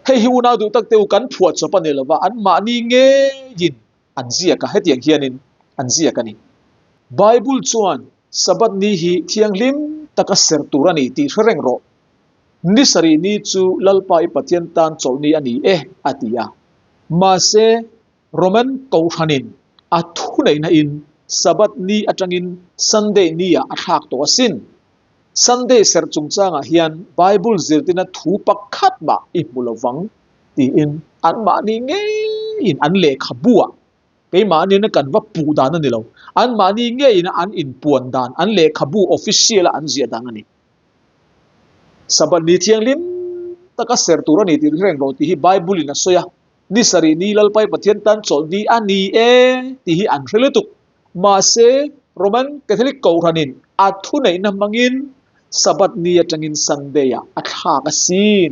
Hei hi unau duh tak te u kan phuah chawp a ni lova, anmahni ngeiin an ziak a, hetiang hianin an ziak a ni. Bible chuan Sabbath ni hi thianghlim taka serh tur a ni tih hre reng rawh. Ni sarih ni chu Lalpa i Pathian tan chawlhni a ni e, a ti a. Mahse, Roman Kohhranin a thuneihna in Sabbath ni atangin Sunday ni ah a thlak tawh asin. Sunday serh chungchangah hian Bible zirtina thu pakhat mah i hmu lo vang tiin anmahni ngeiin an lehkhabuah keimahniina kan va puh dan a ni lo, anmahni ngeiin an inpuan dan, an lehkhabu official-a an ziah dan a ni. Sabbath ni thianghlim taka serh tur a ni tih reng rawh tih hi Bible-in a sawi a, ni sarih ni Lalpai Pathian tan chawlh ni a ni e tih hi an hre lutuk. Mahse, Roman Catholic Kohhranin a thuneihna hmangin Sabbath ni atangin Sunday-ah a thlak asin.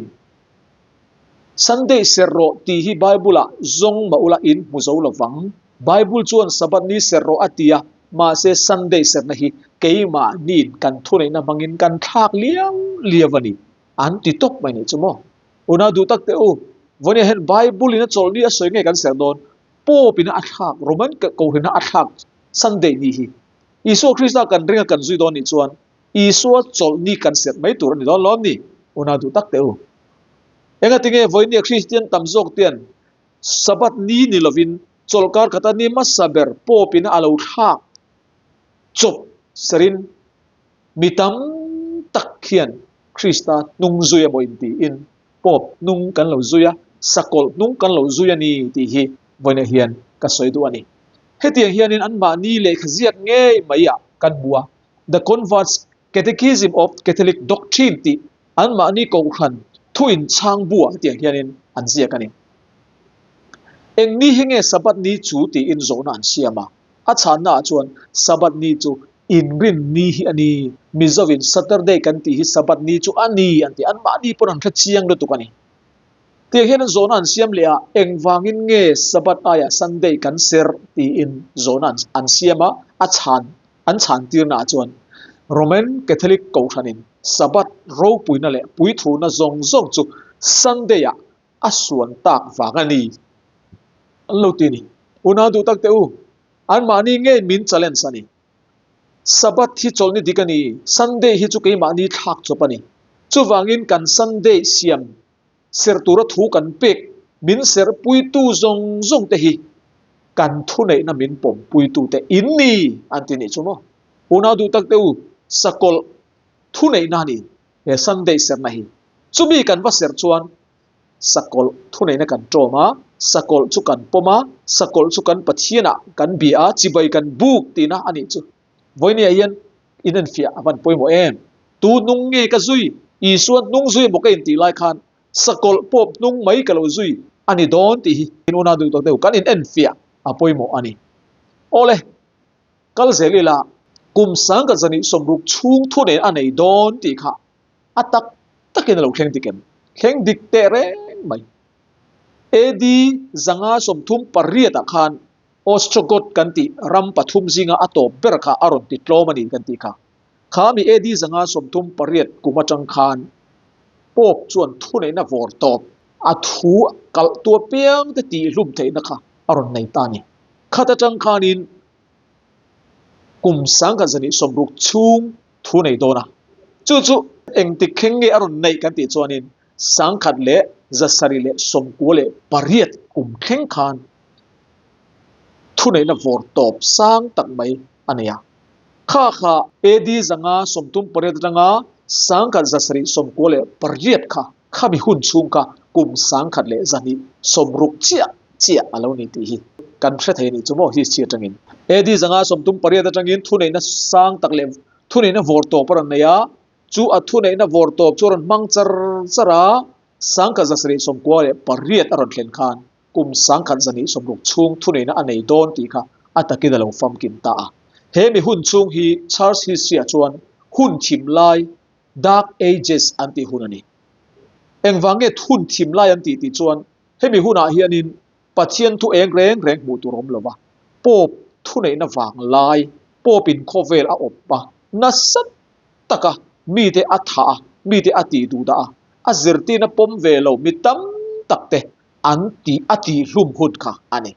Sunday serh rawh tih hi Bible-ah zawng mah ula in hmu zo lo vang. Bible chuan Sabbath ni serh rawh a ti a, mahse Sunday serhna hi keimahniin kan thuneihna hmangin kan thlak liau liau a ni. An ti tawp mai nih chu maw? Unau duh tak teh u, vawiin hian Bible-in a chawlh ni a sawi nge kan serh dawn? Pope in a thlak, Roman Kohhran a thlak Sunday ni hi. Isua Krista kan ring a kan zui dawn nih chuan Isua chawlh ni kan serh mai tur a ni dawn lawm ni? Unau duh tak teh u. Engatinge vawinia Kristian tam zawk te'n Sabbath ni ni lovin chawlhkar khata ni hmasa ber Pope in a lo thlak chawp serin mi tam tak hian Krista hnung zui emaw intiin Pope hnung kan lo zui a, sakawlh hnung kan lo zui a ni tih hi vawiinah hian ka sawi duh a ni. Hetiang hianin anmahni lehkha ziak ngei mai ah kan hmu a. The Convert's Catechism of Catholic Doctrine tih anmahni kohhran thu inchhang buah hetiang hianin an ziak a ni. Eng ni hi nge Sabbath ni chu tiin zawhna an siam a, a chhannaah chuan Sabbath ni chu inrin ni hi a ni, Mizovin Saturday kan tih hi Sabbath ni chu a ni an ti, anmahni pawn an hre chiang lutuk a ni. Tiang hian an zawhna an siam leh a, engvangin nge Sabbath aiah Sunday kan serh tiin zawhna an siam a, a chhan an chhan tirnaah chuan Roman Catholic Kohhranin Sabbath ropuina leh puithuna zawng zawng chu Sunday-ah a suan tak vang a ni an lo ti a ni. Unau duh tak teh u, anmahni ngei min challenge a ni. Sabbath hi chawlhni dik a ni, Sunday hi chu keimahni thlak chawp a ni. Chuvangin kan Sunday siam serh tura thu kan pek min serhpuitu zawng zawng te hi kan thuneihna min pawmpuitute in ni an ti nih chu maw? Unau duh tak te u, sakawlh thuneihna a ni he Sunday serhna hi. Chumi kan va serh chuan sakawlh thuneihna kan ṭawm a, sakawlh chu kan pawm a, sakawlh chu kan Pathianah kan bia a, chibai kan buk tihna a nih chu. Vawinia hian in enfiah a van pawimawh em? Tu hnung nge ka zui? Isua hnung zui emaw ka intih lai khan sakawlh pawp hnung mai ka lo zui a ni dawn tih hi in unau duh tawk deuh kan in enfiah a pawimawh a ni. Awle, kal zel ila kum sangkhat zahnih sawmruk chhung thu nen a nei dawn tih kha a tak takin a lo thleng dik em? Thleng dik teh reng mai. AD 538 ah khan Ostrogoth kan tih ram pathum zinga a tawp ber kha a rawn ti tlawm a ni kan tih kha. Kha mi AD 538 kum atang khan Pope chuan thuneihna vawr tawp a thu kalh tu apiang te tih hlum theihna kha a rawn nei ta a ni. Khat atang khanin kum 1060 chhung thu nei dawn a. Chu chu engtik thleng nge a rawn neih kan tih chuanin 1798 kum thleng khan thuneihna vawr tawp sang tak mai a nei a. Kha kha AD 538 atanga 1798 kha khami hun chhung kha kum 1160 chiah chiah a lo ni tih hi kan hre thei a nih chu maw history atangin. AD 538 atangin thuneihna sang tak leh thuneihna vawr tawp a rawn nei a, chu a thuneihna vawr tawp chu a rawn hmang char char a, 1798 a rawn thlen khan kum 1160 chhung thuneihna a nei dawn tih kha a takin a lo famkim ta a. He mi hun chhung hi Church history-ah chuan hun thim lai, Dark Ages, an tih hun a ni. Engvang nge hun thim lai an tih tih chuan hemi hunah hianin Pathian thu eng reng reng hmuh tur a awm lo va, Pope thuneihna vang lai, Pope-in khawvel a awp a, nasa taka mite a thah a, mite a tih duh dah a, a zirtirna pawm ve lo mi tam tak te an tih a tihhlum hun kha a ni.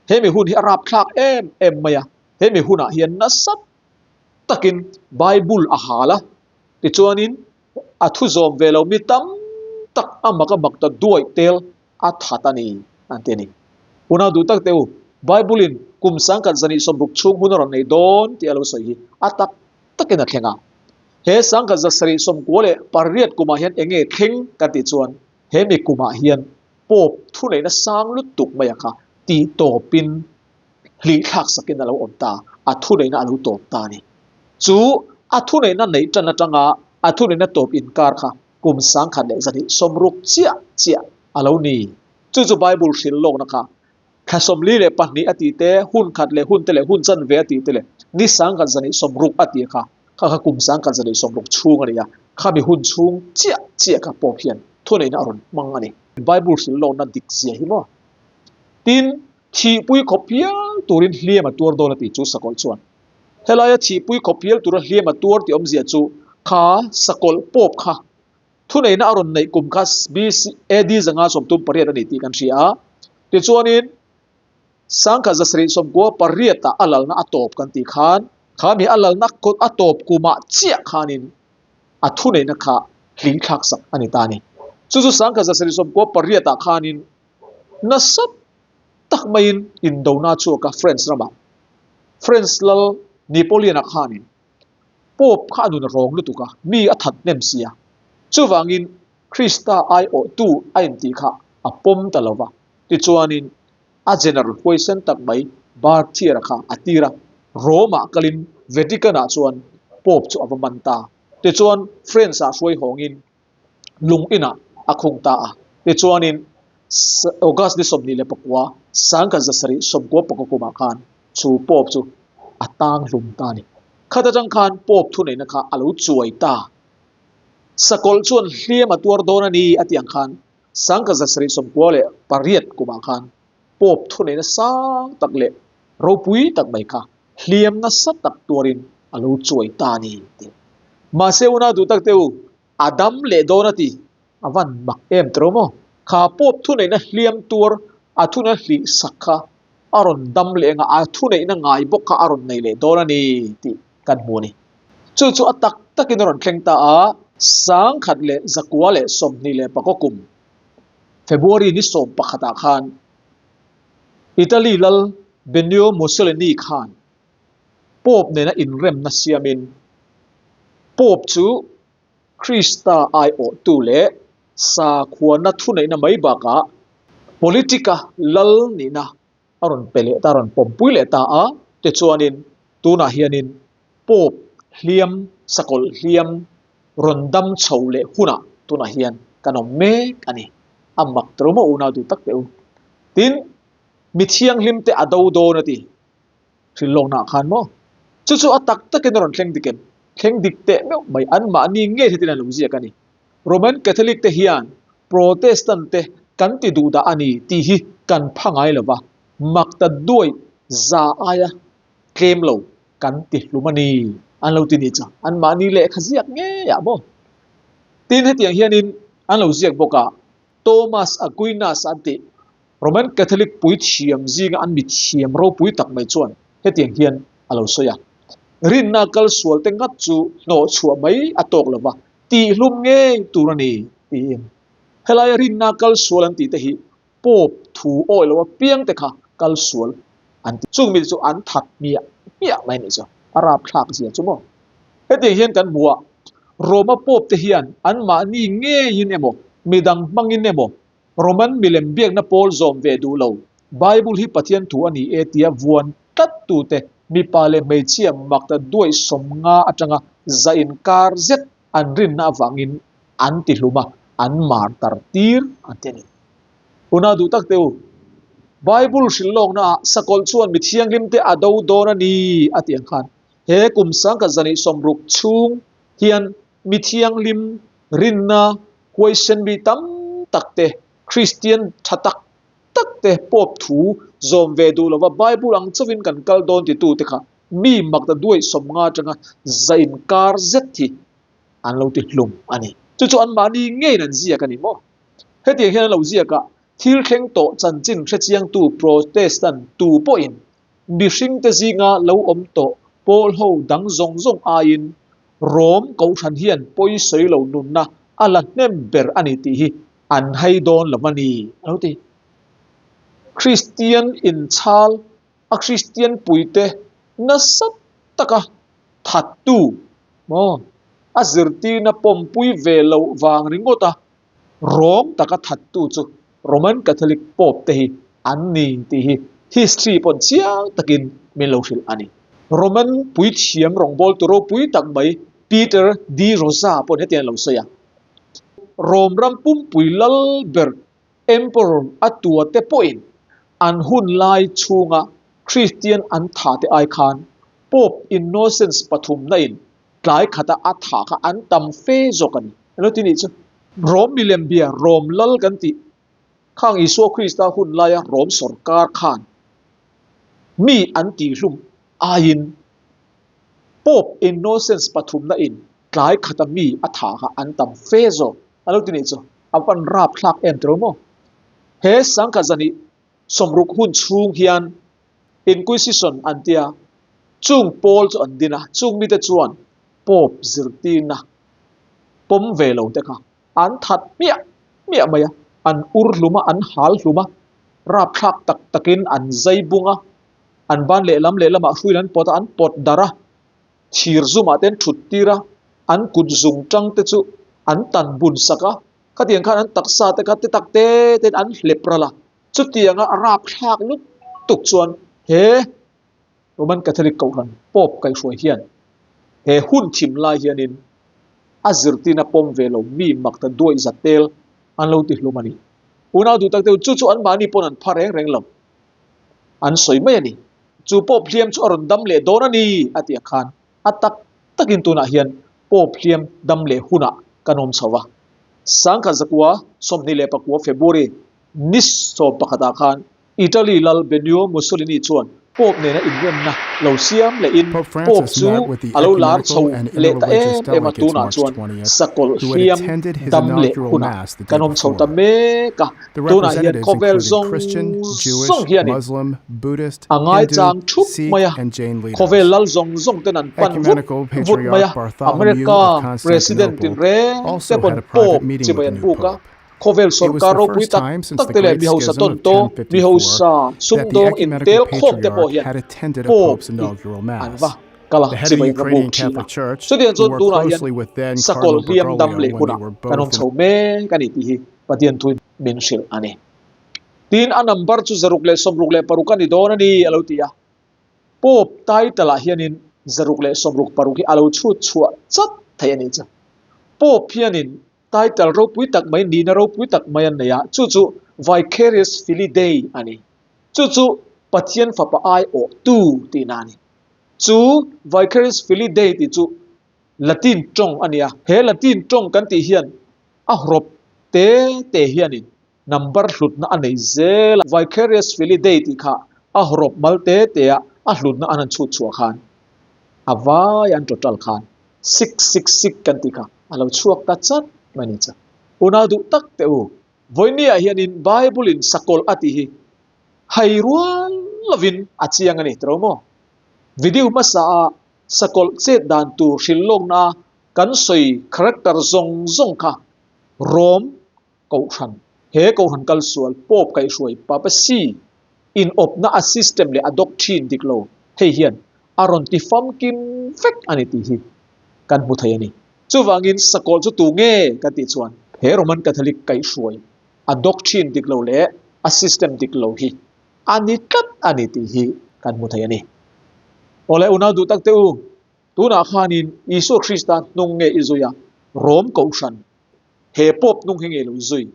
Hemi hun hi a rapthlak em em mai a, hemi hunah hian nasa takin Bible a hal a, tichuanin a thu zawm ve lo mi tam tak a mak a mak ta duaih tel a that a ni an ti a ni. Unau duh tak teh u, Bible-in kum 1160 chhung hun a rawn nei dawn tih a lo sawi hi a tak takin a thleng a. He 1798 kumah hian eng nge thleng kan tih chuan he mi kumah hian Pope thuneihna sang lutuk mai a kha tih tawpin hlih thlak sakin a lo awm ta, a thuneihna a lo tawp ta a ni. Chu a thuneihna neih tan atanga a thuneihna tawp inkar kha kum 1160 chiah chiah a lo ni. Chu chu Bible hrilh lawkna kha thla 42 a tih te, hun khat leh hun te leh hun chanve a tih te leh ni 1160 a tih kha, kha kha kum 1160 chhung a ni a, khami hun chhung chiah chiah kha Pope hian thuneihna a rawn hmang a ni. Bible hrilh lawkna dik zia hi maw? Tin, thihpui khawp hial turin hliam a tuar dawn a tih chu sakawlh chuan. Helaia thihpui khawp hial tura hliam a tuar tih awmzia chu kha sakawlh pawp kha thuneihna a rawn neih kum kha BC AD 538 a ni tih kan hria a. Tichuanin 1798 ah a lalna a tawp kan tih khan kha mi a lalna a tawp kumah chiah khanin a thuneihna kha hling thlaksak a ni ta a ni. Chu chu 1798 ah khanin nasa tak maiin indona a chhuak a France ramah. France lal Napoleon-a khanin Pope kha a nun a rawng lutuk a, mi a that hnem si a. Chuvangin Krista aiawhtu a intih kha a pawm ta lo va. Tichuanin a general huaisen tak mai Berthier-a kha a tir a, Rome-ah kalin Vatican-ah chuan Pope chu a va man ta. Tichuan, France-ah hruai hawngin lung inah a khung ta a. Tichuanin, August ni 24, 1794 kumah khan chu Pope chu a tang hlum ta a ni. Khat atang khan Pope thuneihna kha a lo chuai ta. Sakawlh chuan hliam a tuar dawn a ni a tih ang khan 1798 kumah khan Pope thuneihna sang tak leh ropui tak mai kha hliam nasa tak tuarin a lo chuai ta a ni tih. Mahse unau duh tak te u, a dam leh dawn a ti. A van mak em tawh maw? Kha Pope thuneihna hliam tuar a thuneihna hlih sak kha a rawn dam leh anga a thuneihna ngai bawk kha a rawn nei leh dawn a ni tih kan hmu a ni. Chu chu a tak takin a rawn thleng ta a, 1924 kum February ni 11 ah khan Italy lal Benio Mussolini khan Pope nena inremna siamin Pope chu Krista aiawhtu leh sakhuana thuneihna mai bakah politic-a lal nihna a rawn pe leh ta, a rawn pawmpui leh ta a. Tichuanin tunah hianin Pope hliam, sakawlh hliam rawn dam chho leh hunah tunah hian kan awm mek a ni. A mak ta ru maw unau duh tak teh u. Tin, mi thianghlim te a do dawn a ti. Hrilhlawknaah khan maw? Chu chu a tak takin a rawn thleng dik em? Thleng dik teh meuh mai, anmahni ngei hretin an lo ziak a ni. Roman Catholic te hian Protestant te kan ti duh dah a ni tih hi kan pha ngai lo va, mak ta duai za aia tlem lo kan ti hlum a ni an lo ti ni chu. Anmahni lehkha ziak ngei ah maw? Tin, hetiang hianin an lo ziak bawk a, Thomas Aquinas an tih Roman Catholic puithiam zinga an mithiam ropui tak mai chuan hetiang hian a lo sawi a, Rinna kal sual te ngat chu hnawh chhuah mai a tawk lo va, tihhlum ngei tur a ni, tiin. Helaia rinna kal sual an tih te hi Pope thu awi lo apiang te kha kal sual an ti. Chung mite chu an that hmiah hmiah mai a nih chu, a rapthlak zia chu maw. Hetiang hian kan hmu a, Roma Pope te hian anmahni ngeiin emaw, midang hmangin emaw Roman milem biakna pawl zawm ve duh lo. Bible hi Pathian thu a ni e tia vuan tlat tute mipa leh hmeichhia makta duaih 50 atanga za inkar zet an rinna avangin an ti hlum a, an mar tar tir an ti a ni. Unau duh tak te u, Bible hrilh lawkna ah sakawlh chuan mi thianghlim te a do dawn a ni a tih ang khan he kum 1960 chhung hian mi thianghlim rinna huaisen mi tam tak te, Kristian tha tak tak te Pope thu zawm ve duh lova Bible ang chauhin kan kal dawn titu te kha mi makta duaih 50 atanga za inkar zet hi an lo ti hlum a ni. Chu chu anmahni ngeiin an ziak a ni maw? Hetiang hian an lo ziak a, thil thleng tawh chanchin hrechiangtu Protestant tu pawhin mihringte zinga lo awm tawh pawl ho dang zawng zawng aiin Rom Kohhran hian pawi sawi lo nunna a la hnem ber a ni tih hi an hai dawn lo a ni, a lo ti. Kristian inchhal a Kristian puite nasa taka thattu maw a zirtirna pawmpui ve loh vang ringawta rawng taka thattu chu Roman Catholic Pope te hi an ni tih hi history pawn chiang takin min lo hrilh a ni. Roman puithiam rawngbawltu ropui tak mai Peter de Rosa pawn hetiang a lo sawi a, Rome ram pumpui lal ber Emperor a tua te pawhin an hun lai chhunga Kristian an tha te ai khan Pope Innocence pathumna in tlai khata a tha kha an tam fe zawk a ni. Alo ti nih chu. Rom milem bia, Rom lal kan tih khang Isua Krista hun laia Rom sawrkar khan mi an tihhlum aiin Pope Innocence pathumna in tlai khata mi a tha kha an tam fe zawk. Alo ti nih chu. A van rapthlak em tiro maw? He 1960 hun chhung hian Inquisition an tia, chung pawl chu an din a, chung mite chuan Pope zirtirna pawm ve lo te kha an that hmiah hmiah mai a, an ur hlum a, an hal hlum a, rapthlak tak takin an zai bung a, an ban lehlam lehlamah hruiin an pawt a, an pawt darh a, thir zumah te an thut tir a, an kut zung tang te chu an tan bun sak a, khatiang khan an taksa te kha te tak te tein an hlep ral a, chutianga a rapthlak lutuk chuan he Roman Catholic Kohhran Pope kaihhruai hian. He hun thim lai hianin a zirtirna pawm ve lo mi makta duaih za tel an lo ti hlum a ni. Unau duh tak deuh chu chu anmahni pawn an pha reng reng lo. An sawi mai a ni. Chu Pope hliam chu a rawn dam leh dawn a ni a tih ang khan a tak takin tunah hian Pope hliam dam leh hunah kan awm chho va. Sangkhat zakua 29 February ni 11 ah khan Italy lal Benio Mussolini chuan Pope nena inremna lo siam lehin Pope Pope Francis chu met with the a lo lar chho ecumenical and leh ta interreligious em em a, delegates tunah March chuan 20th sakawlh who had hliam attended his dam leh inaugural hunah Mass the day kan awm chho ta before. mek a. The Tunah hian representatives khawvel included zawng Christian, Jewish, zawng hianin Muslim, Buddhist, a Hindu, ngaichang thup Sikh, mai a, and Jain khawvel leaders. lal zawng zawng ten an pan vut Ecumenical vut mai a, Patriarch Bartholomew America of President Constantinople tinreng te also pawn had a private Pope meeting with chibai the an new buk a. pope. Khawvel It was sawrkar the ropui first tak time since tak the te leh Great mi hausa Schism tawn of taw, mi 1054 hausa that the sumdawng ecumenical intel khawm te pawh patriarch hian had attended a Pope pope's hi inaugural an mass. va kal a, The head of the chibai va Ukrainian buk thin a. Catholic Church, Chutiang who chuan worked tunah hian closely with then sakawlh Cardinal hliam dam Bergoglio leh when they hunah were kan awm both in chho mek a ni tih hi Pathian thuin min hrilh a ni. Tin, a number chu 166 a ni dawn a ni a lo ti a. Pope title ah hianin 166 hi a lo chhut chhuah chat thei a ni chu. Pope hianin Title ropui tak mai, nihna ropui tak mai an nei a, chu chu Vicarius Filii Dei a ni. Chu chu Pathian Fapa aiawhtu tihna a ni. Chu Vicarius Filii Dei tih chu Latin tawng a ni a, he Latin tawng kan tih hian a hrawp te te hianin number hlutna a nei zel a. Vicarius Filii Dei tih kha a hrawp mal te te a a hlutna an han chhut chhuah khan a vai an total khan 666 kan tih kha a lo chhuak ta chat mai ni cha. Unau duh tak teh u, vawinia hianin Bible in sakawlh a tih hi hai rual lovin a chiang a ni tiro maw? Video hmasa a sakawlh chet dan tur hrilh lawkna a kan sawi character zawng zawng kha Rome Kohhran, he Kohhran kalsual Pope kaihhruai Papacy in awpna a system leh a doctrine dik lo hei hian a rawn ti famkim vek a ni tih hi kan hmu thei a ni. Chuvangin sakawlh chu tu nge kan tih chuan he Roman Catholic kaihhruai a doctrine dik lo leh a system dik lo hi a ni tlat a ni tih hi kan hmu thei a ni. Awle unau duh tak te u, tunah khanin Isua Krista hnung nge i zui a, Rome Kohhran He Pope hnung hi ngei lo zui.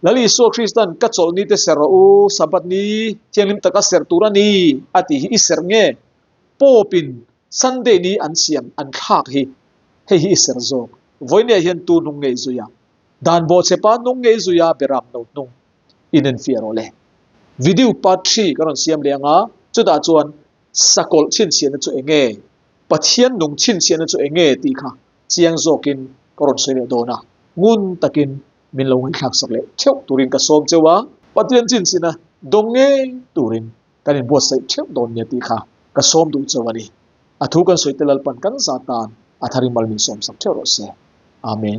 Lal Isua Kristan ka chawlh ni te ser rawh u, Sabbath ni thianghlim taka ser tur a ni a tih hi i ser nge? Pope in Sunday ni an siam an thlak hi hei hi i ser zawk. Vawinia hian tu hnung ngei zui a? Dan bawhchhepa hnung ngei zui a beram no hnung in enfiah rawh le. Video part xii ka rawn siam leh anga chutah chuan sakawlh chhinchhiahna chu enge? Pathian nung chhinchhiahna chu enge tih kha Chiang zawkin ka rawn sawi leh dawn a, ngun takin min lo ngaihthlak sak leh theuh turin ka sawm cheu a, Pathian chinchina dawng ngei turin kan inbuatsaih theuh dawn nia tih kha ka sawm duh cheu a ni. A thu kan sawi te Lalpan kan za tan a tharin mal min sawm sak theuh rawh se. Amen.